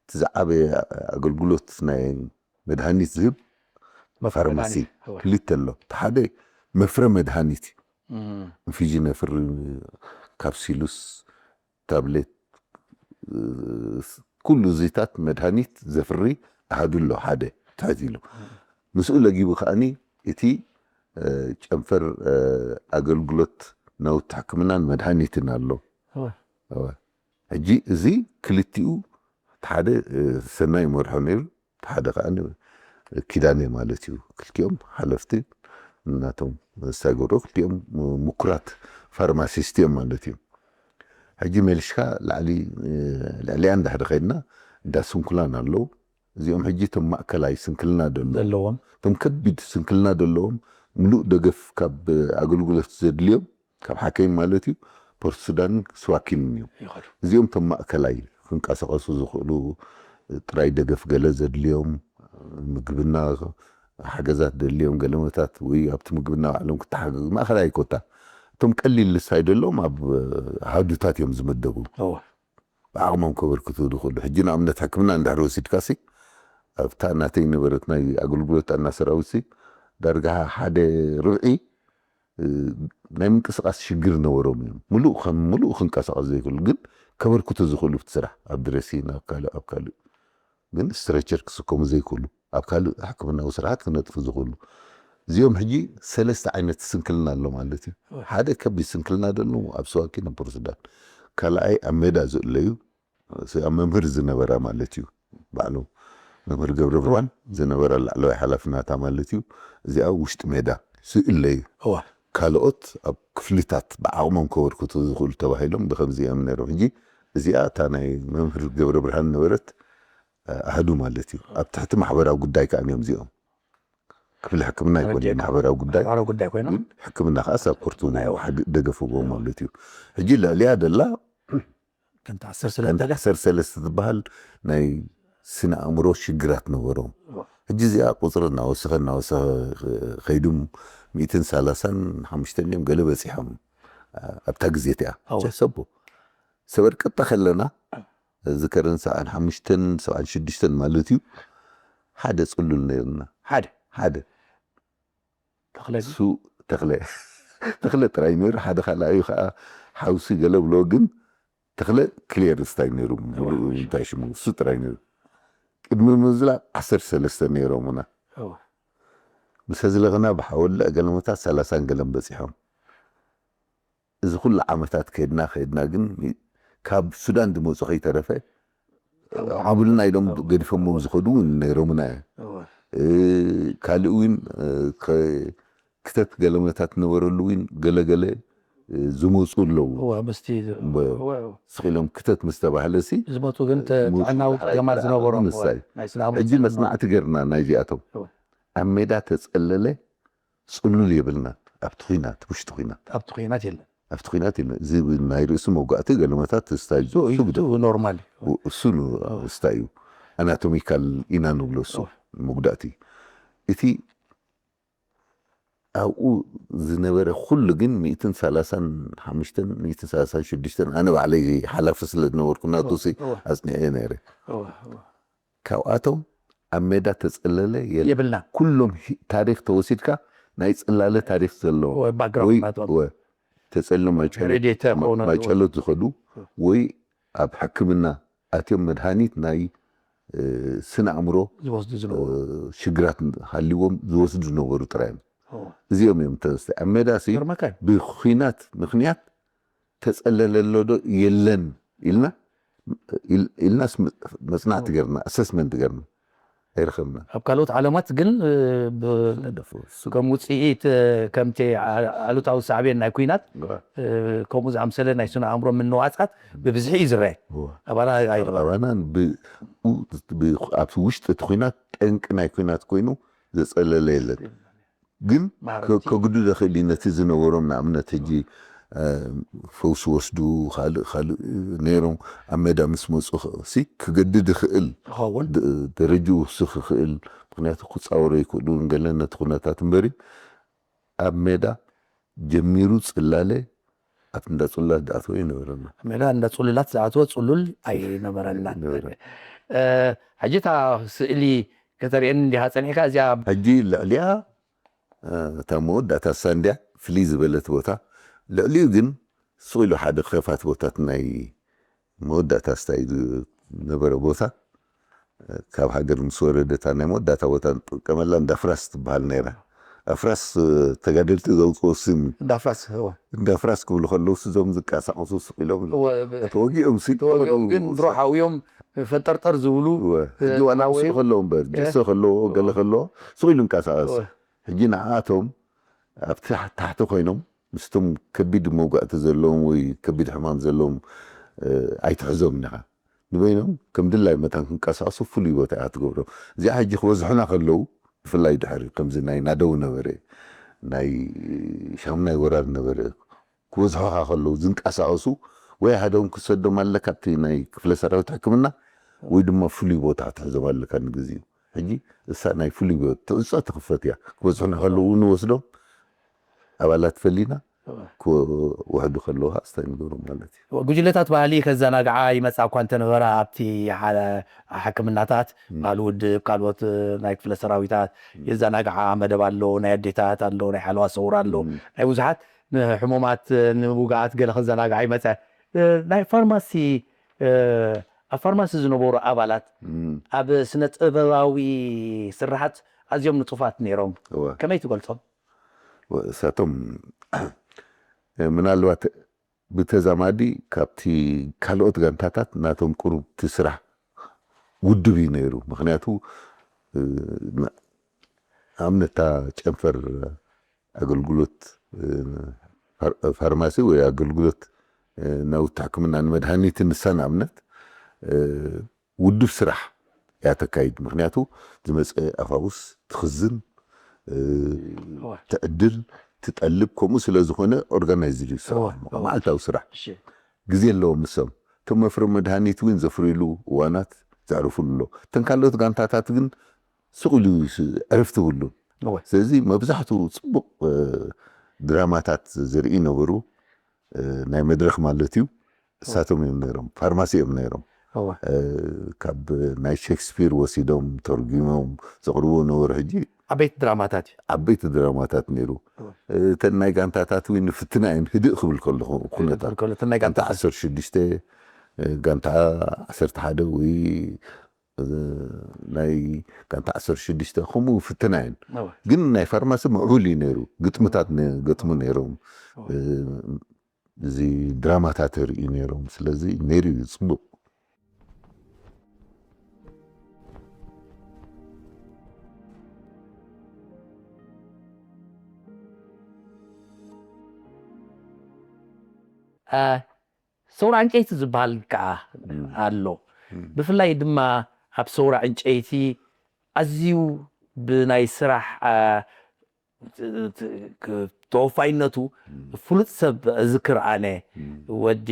እቲ ዝዓበየ ኣገልግሎት ናይ መድሃኒት ዝህብ ፋርማሲ እወ። ክልተ ኣሎ። እቲ ሓደ መፍረ መድሃኒት እዩ። እም። ኢንፊዥን የፍሪ፣ ካፕሲሉስ፣ ታብሌት፣ እ፣ ኩሉ እዚታት መድሃኒት ዘፍሪ ኣሃዱ ኣሎ ሓደ ትሕት ኢሉ። ምስኡ ለጊቡ ከዓኒ እቲ እ፣ ጨንፈር እ፣ ኣገልግሎት ናውቲ ሕክምናን መድሃኒትን ኣሎ። እወ። እወ። ሕጂ እዚ ክልቲኡ እቲ ሓደ እ፣ ሰናይ መርሖ ነይሩ፣ እቲ ሓደ ከዓ ኪዳነ ማለት እዩ። ክልቲኦም ሓለፍቲ ናቶም ሳይጎዶ ክልቲኦም ምኩራት ፋርማሲስት እዮም ማለት እዩ። ሕጂ መሊሽካ ላዕሊ እ፣ ልዕሊያ እንዳሕደ ከይድና እንዳ ስንኩላን ኣለዉ። እዚኦም ሕጂ እቶም ማእከላይ ስንክልና ደለዎም፣ ዘለዎም እቶም ከቢድ ስንክልና ደለዎም፣ ምሉእ ደገፍ ካብ ኣገልግሎት ዘድልዮም፣ ካብ ሓኪም ማለት እዩ፣ ፖርት ሱዳንን ስዋኪንን እዮም። ይኸዱ። እዚኦም እቶም ማእከላይ ክንቀሳቐሱ ዝኽእሉ፣ ጥራይ ደገፍ ገለ ዘድልዮም፣ ምግብና ሓገዛት ደድልዮም፣ ገለመታት ወይ ኣብቲ ምግብና ባዕሎም ክተሓገዙ፣ ማእከላይ ኮታ። እቶም ቀሊል ልሳይ ደለዎም ኣብ ኣሃዱታት እዮም ዝምደቡ። እወ። ብዓቕሞም ከበርክቱ ዝኽእሉ። ሕጂ ንኣብነት ሕክምና እንድሕር ወሲድካሲ፣ ኣብታ ናተይ ነበረት ናይ ኣገልግሎት ጥዕና ሰራዊትሲ፣ ዳርጋ ሓደ ርብዒ፣ እ፣ ናይ ምንቅስቓስ ሽግር ነበሮም እዮም። ምሉእ ከም ምሉእ ክንቀሳቐስ ዘይክእሉ፣ ግን ከበርክቱ ዝኽእሉ ኣብቲ ስራሕ፣ ኣብ ድረሲን ኣብ ካልእ፣ ኣብ ካልእ። ግን ስትሬቸር ክስከሙ ዘይክእሉ፣ ኣብ ካልእ ሕክምናዊ ስርሓት ክነጥፉ ዝኽእሉ። እዚኦም ሕጂ ሰለስተ ዓይነት ስንክልና ኣሎ ማለት እዩ። ሓደ ከቢድ ስንክልና ደለዉ ኣብ ስዋኪን ኣብ ፖርት ሱዳን። ካልኣይ ኣብ ሜዳ ዝእለዩ፣ ስ-፣ ኣብ መምህር ዝነበራ ማለት እዩ። ባዕሉ መምህር ገብረ ብርሃን ዝነበራ ላዕለዋይ ሓላፊ ናታ ማለት እዩ። እዚኣ ውሽጢ ሜዳ ዝእለዩ። እወ። ካልኦት ኣብ ክፍልታት ብዓቕሞም ከበርክቱ ዝኽእሉ ተባሂሎም ብከምዚ እዮም ነይሮም። ሕጂ እዚኣ እታ ናይ መምህር ገብረ ብርሃን ነበረት፣ እ፣ ኣህዱ ማለት እዩ። ኣብ ትሕቲ ማሕበራዊ ጉዳይ ከኣ እዮም እዚኦም። ክፍሊ ሕክምና ኣይኮነ ተረዲኤካ። ማሕበራዊ ጉዳይ፣ ማሕበራዊ ጉዳይ ኮይኖም ግን ሕክምና ከኣ ሳፖርት ናይ ደገፍዎም ማለት እዩ። ሕጂ ልዕሊያ ደላ ከምቲ ዓሰርተ ሰለስተ ከምቲ ዓሰርተ ሰለስተ ዝበሃል ናይ ስነ ኣእምሮ ሽግራት ነበሮም። ሕጂ እዚኣ ቁፅሪ እናወሰኸ እናወሰኸ ከይዱ ሚእትን ሰላሳን ሓሙሽተን እዮም ገለ በፂሖም ኣብታ ግዜ እቲኣ። እወ። ሰቦ ሰበር ቅጣ ከለና ዝከረን ሰብዓን ሓሙሽተን ሰብዓን ሽዱሽተን ማለት እዩ። ሓደ ፅሉል ነይርና። ሓደ ሓደ ተኽለ እሱ ተኽለ ተኽለ ጥራይ ነይሩ። ሓደ ካልኣዩ ከዓ ሓውሲ ገለ ብሎ፣ ግን ተኽለ ክሊየር ስታይ ነይሩ። እንታይ ሽሙ እሱ ጥራይ ነይሩ። ቅድሚ ምዝላቕ ዓሰርተ ሰለስተ ነይሮምና። እወ። ምስ ኣዝለኽና ብሓወልዕ ገለመታት ሰላሳን ገለን በፂሖም። እዚ ኩሉ ዓመታት ከድና ከድና ግን ካብ ሱዳን ዝመፁ ከይተረፈ ዓብሉና ኢሎም ገዲፎሞም ዝኸዱ እውን ነይሮምና እዮም። እወ። እ፣ ካልእ እውን፣ እ፣ ከ-፣ ክተት ገለመታት ነበረሉ እውን ገለገለ፣ እ፣ ዝመፁ ኣለዉ። እወ፣ ምስቲ እወ። እወ፣ እወ። ስቕ ኢሎም ክተት ምስ ተባህለ ሲ ዝመፁ ግን ተ- ዝመፁ ጥዕናዊ ብሓይሊ ጸገማት ዝነበሮም ምስታይ። ናይ ስነ ኣእምሮ ሕጂ ጸገም መጽናዕቲ ገርና ናይዚኣቶም። እወ። ኣብ ሜዳ ተጸለለ ጽሉል የብልናን ኣብቲ ኹናት፣ ውሽጢ ኹናት። ኣብቲ ኩናት የለን። ኣብቲ ኹናት የለን። እዚ ናይ ርእሲ መውጋእቲ ገለመታት ስታይ እሱ እዩ፣ ስጉድ። እሱ ኖርማል እዩ። እሱ ን-፣ ስታይ እዩ። ኣናቶሚካል ኢና ንብሎ እሱ እወ። መጉዳእቲ። እቲ ኣብኡ ዝነበረ ኩሉ ግን ሚእትን ሰላሳን ሓሙሽተን፣ ሚእትን ሰላሳን ሽዱሽተን ኣነ ባዕለይ ሓላፊ ስለ ዝነበርኩ ናቱ ሲ እወ። ኣጽኒዐ ነይረ። እወ፣ እወ። ካብኣቶም ኣብ ሜዳ ተጸለለ የለ። የብልና። ኩሎም ሂ-፣ ታሪኽ ተወሲድካ ናይ ጽላለ ታሪኽ ዘለዎ ወይ ባክግራውንድ ወይ ናቶም። ወ-፣ ተጸሎም ማይጨሎ-፣ ሬድየት ማ-፣ ከሆነ ማይጨሎት ዝኸዱ ወይ ኣብ ሕክምና ኣትዮም መድሃኒት ናይ፣ እ፣ ስነ ኣእምሮ፣ ዝወስዱ እ፣ ዝነበሩ። ሽግራት ሃልዎም ዝወስዱ ዝነበሩ ጥራይ እዮም። እወ። እዚኦም እዮም ተወስደ። ኣብ ሜዳ ሲ ይገርመካ እዩ። ብኹናት ምኽንያት ተጸለለ ኣሎ ዶ የለን ኢልና፣ ኢል-፣ ኢልናስ ም-፣ መጽናዕቲ ገርና፣ ኣሰስመንት ገርና ኣይረኸብና። ኣብ ካልኦት ዓለማት ግን፣ እ፣ ብ-፣ ከም ውጽኢት፣ እ፣ ከምቲ ኣ-፣ ኣሉታዊ ሳዕቤን ናይ ኩናት፣ እ፣ ከምኡ ዝኣምሰለ ናይ ስነ ኣእምሮ ምንዋጻት ብብዝሒ እዩ ዝረአ። እወ። ኣባና ኣይረኣን። ኣባና ብ-፣ ኡ-፣ ብ-፣ ኣብቲ ውሽጢ እቲ ኩናት ጠንቂ ናይ ኩናት ኮይኑ ዘጸለለ የለን። ግን ማህበርቲ። ከ-፣ ከግዱ ዘኽእል እዩ ነቲ ዝነበሮም፣ ንኣብነት ሕጂ፣ እ፣ ፈውሲ ወስዱ ካልእ ካልእ ነይሮም ኣብ ሜዳ ምስ መፁ ኸ-፣ ሲ ክገድድ ይኽእል ክኸውን። ድ-፣ ደረጅኡ ክስኽ ይኽእል። ምኽንያቱ ክፃወሩ ይክእሉ ገለ ነቲ ኩነታት እምበሪ ኣብ ሜዳ ጀሚሩ ጽላለ ኣብቲ እንዳ ጽሉላት ዝኣተወ ይነበረና። ሜዳ እንዳ ጽሉላት ዝኣተወ ጽሉል ኣይነበረናን። ኣይነበረን። እ፣ ሕጂ እታ ስእሊ ከተርእየኒ እንዲኻ ጸኒሕካ እዚኣ ሕጂ ልዕሊኣ፣ እ፣ እታ መወዳእታ ሳንድያ ፍልይ ዝበለት ቦታ፣ ልዕሊኡ ግን ስቕ ኢሉ ሓደ ክኸፋት ቦታት ናይ መወዳእታ ስታይ ዝነበረ ቦታ፣ እ፣ ካብ ሃገር ምስ ወረደ እታ ናይ መወዳእታ ቦታ ንጥቀመላ እንዳ ፍራስ ትበሃል ነይራ። ኣፍራስ፣ እ፣ ተጋደልቲ ዘውፅኦ ስም እዩ። እንዳ ፍራስ፣ እወ። እንዳ ፍራስ ክብሉ ከለዉ እዞም ዝንቀሳቐሱ ስቕ ኢሎም እወ፣ ብ-፣ ተወጊኦም ሲ ተወጊኦም ግን ድሮ ሓውዮም ፈንጠርጠር ዝብሉ፣ እወ። ሕጂ ዋላ ሓውዮም ውስጥ ከለዉ እምበር ጀሶ ከለዎ ገለ ከለዎ ስቕ ኢሉ እንቀሳቐስ። እወ። ሕጂ ንዓኣቶም ኣብ ታሕ-፣ ታሕቲ ኮይኖም ምስቶም ከቢድ መውጋእቲ ዘለዎም ወይ ከቢድ ሕማም ዘለዎም፣ እ፣ ኣይትሕዞም ኢኻ። ንበይኖም ከም ድላይ መታን ክንቀሳቀሱ ፍሉይ ቦታ እያ ትገብሮም። እዚኣ ሕጂ ክበዝሑና ከለዉ፣ ብፍላይ ድሕሪ ከምዚ ናይ ናደው ነበረ፣ ናይ ሻሙናይ ወራር ነበረ፣ ክበዝሑኻ ከለዉ ዝንቀሳቀሱ፣ ወይ ሓደኦም ክትሰዶም ኣለካ ኣብቲ ናይ ክፍለ ሰራዊት ሕክምና፣ ወይ ድማ ፍሉይ ቦታ ክትሕዞም ኣለካ ንግዚኡ። ሕጂ እሳ ናይ ፍሉይ ቦታ ትዕጾ ትኽፈት እያ። ክበዝሑና ከለዉ ንወስዶም ኣባላት ፈሊና፣ ክውሕዱ ከለዉ ከዓ ስታይ ንገብሮም ማለት እዩ። ጉጅለታት ባህሊ ከዘናግዓ ይመጻ እኳ እንተነበራ ኣብቲ ሓ- ሕክምናታት ባህሊ ውድብ ካልኦት ናይ ክፍለ ሰራዊታት የዘናግዓ መደብ ኣሎ። ናይ ኣዴታት ኣሎ፣ ናይ ሓለዋ ሰውራ ኣሎ፣ ናይ ብዙሓት ንሕሙማት ንምውጋኣት ገለ ከዘናግዓ ይመጸ። ናይ ፋርማሲ ኣብ ፋርማሲ ዝነበሩ ኣባላት ኣብ ስነ ጥበባዊ ስርሓት ኣዝዮም ንጡፋት ነይሮም። እወ። ከመይ ትገልጾም? እሳቶም ምናልባት ብተዛማዲ ካብቲ ካልኦት ጋንታታት ናቶም ቁሩብ እቲ ስራሕ ውድብ እዩ ነይሩ። ምክንያቱ ኣብነታ ጨንፈር ኣገልግሎት ፋርማሲ ወይ ኣገልግሎት ናውቲ ሕክምና ንመድሃኒት ንሳ ንኣብነት ውድብ ስራሕ እያ ተካይድ። ምክንያቱ ዝመፀ ኣፋውስ ትኽዝን፣ ትዕድል፣ ትጠልብ፣ ከምኡ ስለ ዝኾነ ኦርጋናይዝድ እዩ ስራሕ፣ መዓልታዊ ስራሕ። ግዜ ኣለዎም ንሶም። እቶም መፍረ መድሃኒት እውን ዘፍርይሉ እዋናት ዘዕርፉሉ ኣሎ። እተን ካልኦት ጋንታታት ግን ስቕ ኢሉ ዕረፍቲ ይብሉን። ስለዚ መብዛሕትኡ ፅቡቕ ድራማታት ዝርኢ ነበሩ። ናይ መድረኽ ማለት እዩ። እሳቶም እዮም ነይሮም፣ ፋርማሲ እዮም ነይሮም። ካብ ናይ ሼክስፒር ወሲዶም ተርጉሞም ዘቕርብዎ ነበሩ። ሕጂ ዓበይቲ ድራማታት እዩ። ዓበይቲ ድራማታት ነይሩ። እተን ናይ ጋንታታት እውን ንፍትና እየን፣ ህድእ ክብል ከለኹ ኩነታት። ከሎ እተን ናይ ጋንታ ጋንታ ዓሰርተ ሽዱሽተ፣ ጋንታ ዓሰርተ ሓደ ወይ ናይ ጋንታ ዓሰርተ ሽዱሽተ ከምኡ ፍትና እየን። ግን ናይ ፋርማሲ ምዕቡል እዩ ነይሩ። ግጥምታት ገጥሙ ነይሮም። እዚ ድራማታት ርእዩ ነይሮም። ስለዚ ነይሩ እዩ ጽቡቕ። ሰውራ ዕንጨይቲ ዝበሃል ከዓ ኣሎ። ብፍላይ ድማ ኣብ ሰውራ ዕንጨይቲ ኣዝዩ ብናይ ስራሕ ተወፋይነቱ ፍሉጥ ሰብ እዝክር ኣነ። ወዲ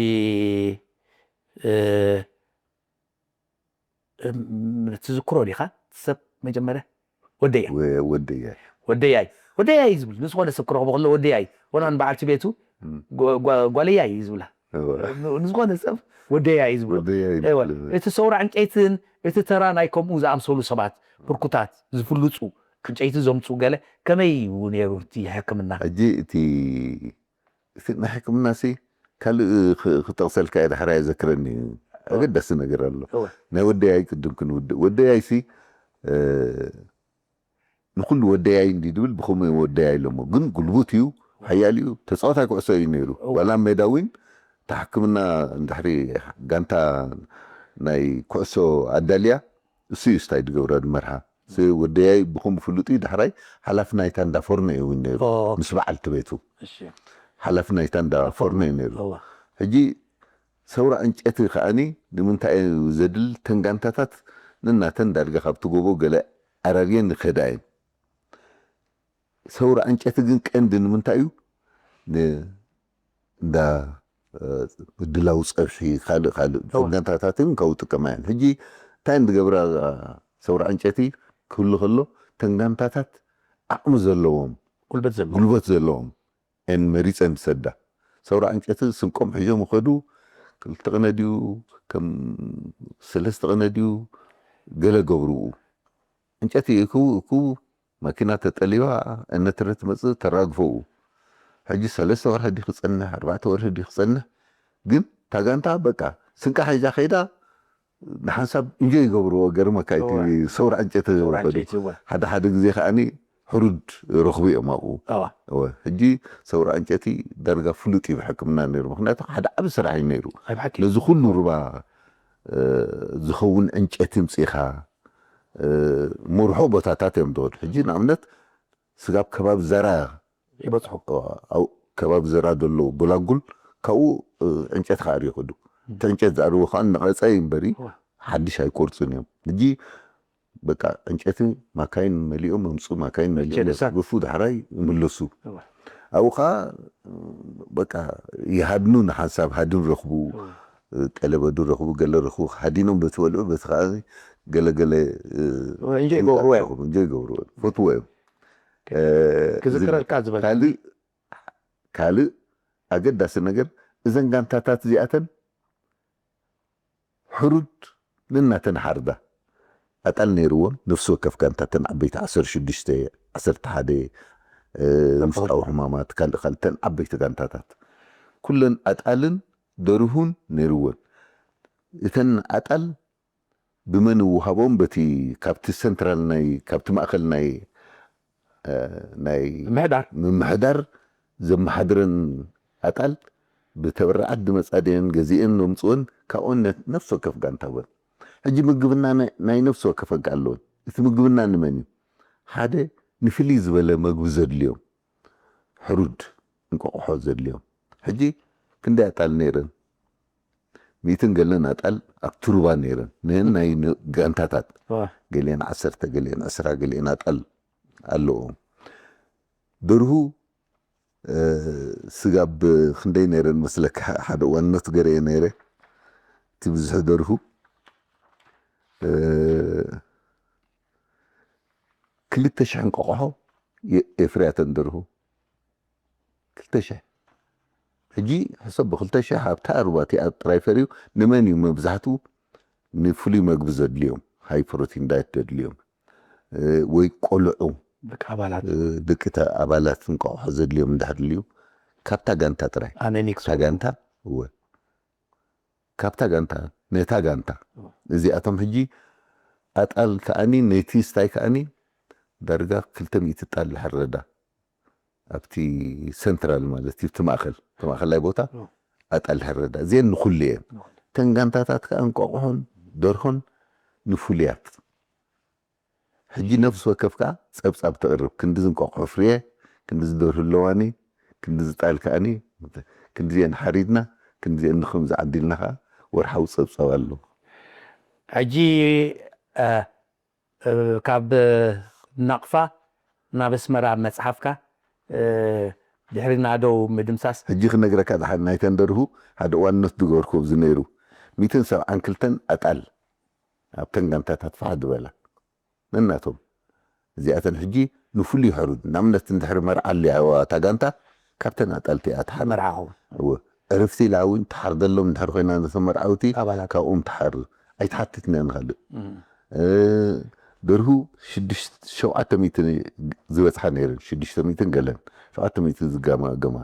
ትዝክሮ ዲኻ? ሰብ መጀመርያ ወደያ ወደያ ወደያይ ወደያይ ዝብል ንዝኾነ ሰብ ክረኽቦ ከሎ ወደያይ ወላ ንበዓልቲ ቤቱ ጓለያይ እዩ ዝብላ። ንዝኾነ ሰብ ወደያይ እዩ ዝብሎ። እቲ ሰውራ ዕንጨይትን እቲ ተራ ናይ ከምኡ ዝኣምሰሉ ሰባት ብርኩታት ዝፍልፁ ዕንጨይቲ ዘምፁ ገለ ከመይ እዩ ነይሩ እቲ ሕክምና? ሕጂ እቲ እቲ ናይ ሕክምና ሲ ካልእ ክጠቕሰልካ እየ፣ ዳሕራይ ዘክረኒ ኣገዳሲ ነገር ኣሎ። ናይ ወደያይ ቅድም ክንውድእ፣ ወደያይ ሲ ንኩሉ ወደያይ እንዲ ድብል ብኸመይ ወደያይ ኣለሞ፣ ግን ጉልቡት እዩ፣ ሓያል እዩ፣ ተፃዋታይ ኩዕሶ እዩ ነይሩ። ዋላ ሜዳ እውን ተሓክምና እንድሕሪ ጋንታ ናይ ኩዕሶ ኣዳልያ እሱ እዩ ስታይ ድገብራ ድመርሓ። ወደያይ ብኸም ፍሉጥ እዩ። ዳሕራይ ሓላፊ ናይታ እንዳ ፎርኖ እዩ እውን ነይሩ ምስ በዓልቲ ቤቱ። ሓላፊ ናይታ እንዳ ፎርኖ እዩ ነይሩ። ሕጂ ሰውራ ዕንጨቲ ከዓኒ ንምንታይ እዩ ዘድል? ተን ጋንታታት ነናተን ዳርጋ ካብቲ ጎቦ ገለ ኣራርየን ንኸዳ እየን። ሰውራ ዕንጨቲ ግን ቀንዲ ንምንታይ እዩ? እንዳ ምድላው ፀብሒ ካልእ ካልእ ተንጋንታታትን ካብኡ ጥቀማ እየን። ሕጂ እንታይ እንድገብራ ሰውራ ዕንጨቲ ክህሉ ከሎ ተንጋንታታት ዓቕሚ ዘለዎም ጉልበት ዘለዎ ጉልበት ዘለዎም እየን መሪፀን ዝሰዳ። ሰውራ ዕንጨቲ ስንቆም ሒዞም ይኸዱ። ክልተ ቅነ ድዩ ከም ሰለስተ ቅነ ድዩ ገለ ገብርኡ። ዕንጨቲ እኩ እኩ ማኪና ተጠሊባ እነትረ ትመፅእ ተራግፈኡ። ሕጂ ሰለስተ ወርሒ ድዩ ክፀንሕ ኣርባዕተ ወርሒ ድዩ ክፀንሕ ግን ታጋንታ በቃ ስንቃ ሒዛ ከይዳ ንሓንሳብ እንጆ ይገብርዎ። ገርመካ እቲ ሰውራ ዕንጨቲ ዝወሰዱ ሓደ ሓደ ግዜ ከዓኒ ሕሩድ ረኽቡ እዮም ኣብኡ። ሕጂ ሰውራ ዕንጨቲ ዳርጋ ፍሉጥ እዩ ብሕክምና ነይሩ። ምክንያቱ ሓደ ዓብ ስራሕ እዩ ነይሩ። ነዚ ኩሉ ሩባ ዝኸውን ዕንጨቲ ምፅኢኻ መርሖ ቦታታት እዮም ዝኸዱ። ሕጂ ንኣብነት ስጋብ ከባቢ ዘራ ይበፅሑ። ከባቢ ዘራ ዘሎ ጎላጉል ካብኡ ዕንጨቲ ከዓ ይኸዱ። እቲ ዕንጨት ዝኣርዎ ከዓ እናቐጸ እዩ እምበሪ፣ ሓድሽ ኣይቆርጹን እዮም። ሕጂ በቃ ዕንጨቲ ማካይን መሊኦም መምፁ፣ ማካይን መሊኦም የርግፉ፣ ዳሕራይ ይምለሱ። ኣብኡ ከዓ በቃ ይሃድኑ፣ ንሓንሳብ ሃድን ረኽቡ፣ ቀለበዱ ረኽቡ፣ ገለ ረኽቡ፣ ሃዲኖም በቲ በልዑ፣ በቲ ከዓ ገለገለ እንጆ ይገብርዎ እዮም። እንጆ ይገብርዎ እዮም። ፈትዎ እዮም። ክዝክረልካ ዝበል ካልእ ካልእ ኣገዳሲ ነገር፣ እዘን ጋንታታት እዚኣተን ሕሩድ ንናተን ሓርዳ ኣጣል ነይርዎም። ነፍሲ ወከፍ ጋንታተን ዓበይቲ ዓሰርተ ሽዱሽተ፣ ዓሰርተ ሓደ፣ ውሽጣዊ ሕማማት፣ ካልእ ካልተን ዓበይቲ ጋንታታት ኩለን ኣጣልን ደርሁን ነይርዎን። እተን ኣጣል ብመን ይወሃቦም? በቲ ካብቲ ሰንትራል ናይ፣ ካብቲ ማእኸል ናይ ናይ ምሕዳር ምምሕዳር ዘመሓድረን ኣጣል ብተበረዓት ድመፃ ድየን ገዚኤን ዘምፅወን ካብኦን ነፍሲ ወከፍ ጋንታ ወን። ሕጂ ምግብና ናይ ነፍሲ ወከፍ ኣለወን። እቲ ምግብና ንመን እዩ? ሓደ ንፍልይ ዝበለ መግቢ ዘድልዮም ሕሩድ እንቆቕሖ ዘድልዮም። ሕጂ ክንደይ ኣጣል ነይረን? ሚእትን ገለን ኣጣል ኣብ ትሩባ ነይረን። ነን ናይ ጋንታታት ገሊአን ዓሰርተ፣ ገሊአን ዕስራ፣ ገሊአን ኣጣል ኣለዎም። ደርሁ ስጋብ ክንደይ ነይረን መስለካ? ሓደ እዋን ኖት ገረየ ነይረ። እቲ ብዝሒ ደርሁ ክልተ ሽሕ እንቆቕሖ የፍርያተን ደርሁ። ክልተ ሽሕ። ሕጂ ሕሰብ፣ ብክልተ ሽሕ ኣብታ ሩባ እቲኣ ጥራይ ፈርዩ። ንመን እዩ መብዛሕትኡ? ንፍሉይ መግቢ ዘድልዮም፣ ሃይ ፕሮቲን ዳየት ዘድልዮም፣ ወይ ቆልዑ፣ ኣባላት ደቂ ኣባላት እንቋቑሖ ዘድልዮም እንድሕር ድልዩ፣ ካብታ ጋንታ ጥራይ። ኣነኒክስ እታ ጋንታ እወ፣ ካብታ ጋንታ ነታ ጋንታ። እዚኣቶም ሕጂ ኣጣል ከኣኒ ነቲ ስታይ ከኣኒ ዳርጋ ክልተ ሚእቲ ጣል ዝሕረዳ ኣብቲ ሰንትራል ማለት እዩ፣ እቲ ማእኸል፣ እቲ ማእኸላይ ቦታ ኣጣል ዝሕረዳ እዚአን ንኹሉ እየን። ተን ጋንታታት ከኣ እንቋቑሖን ደርሆን ንፍሉያት። ሕጂ ነፍሲ ወከፍ ከኣ ጸብጻብ ተቕርብ፣ ክንዲ ዝንቋቑሖ ፍርየ፣ ክንዲ ዝደርሁ ኣለዋኒ፣ ክንዲ ዝጣል ከኣኒ፣ ክንዲዚአን ሓሪድና፣ ክንዲዚአን ንኸምዚ ዓዲልና ከኣ ወርሓዊ ጸብጻብ ኣሎ። ሕጂ ካብ ናቕፋ ናብ ኣስመራ መጽሓፍካ ድሕሪ ናደው ምድምሳስ። ሕጂ ክነግረካ ደሓን ናይተን ደርሁ ሓደ ዋንነት ዝገበርኩ ኣብዚ ነይሩ። ሚእትን ሰብዓን ክልተን ኣጣል ኣብተን ጋንታታት ፋሕ ዝበላ ነናቶም። እዚኣተን ሕጂ ንፍሉይ ሕሩድ ንኣብነት እንድሕሪ መርዓ ኣልያ እታ ጋንታ ካብተን ኣጣልቲ እያ ትሓርድ። መርዓ ኸውን እወ። ዕርፍቲ ኢላ እውን ትሓርደሎም እንድሕር ኮይና ነቶም መርዓውቲ ኣባላት ካብኦም ትሓርድ። ኣይትሓትትን እያ ንኻልእ። ደርሁ ሽዱሽተ ሸውዓተ ሚእቲ ዝበጽሓ ነይረን። ሽዱሽተ ሚእትን ገለን ሸውዓተ ሚእቲ ዝጋማገማ።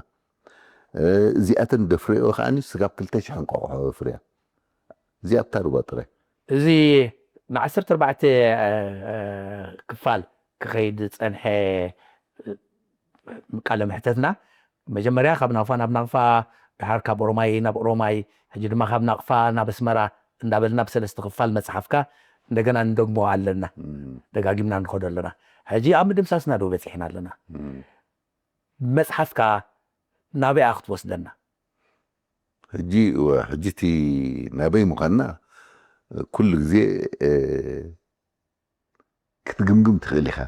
እዚኣተን ደፍረኦ ከዓኒ ስጋብ ክልተ ሽሕ እንቋቑሖ ፍርያ። እዚኣ ኣብታ ሩባ ጥራይ። እዚ ንዓሰርተ ኣርባዕተ ክፋል ክኸይድ ዝጸንሐ ቃለ መሕተትና መጀመርያ ካብ ናቕፋ ናብ ናቕፋ፣ ድሓር ካብ ኦሮማይ ናብ ኦሮማይ፣ ሕጂ ድማ ካብ ናቕፋ ናብ ኣስመራ እንዳበልና ብሰለስተ ክፋል መጽሓፍካ እንደገና ንደግሞ ኣለና። ደጋጊምና ንኸዶ ኣለና። ሕጂ ኣብ ምድምሳስና ዶ በጺሕና ኣለና? መጽሓፍካ ናበይ ክትወስደና? ሕጂ እወ፣ ሕጂ እቲ ናበይ ምዃንና ኩሉ ግዜ ክትግምግም ትኽእል ኢኻ።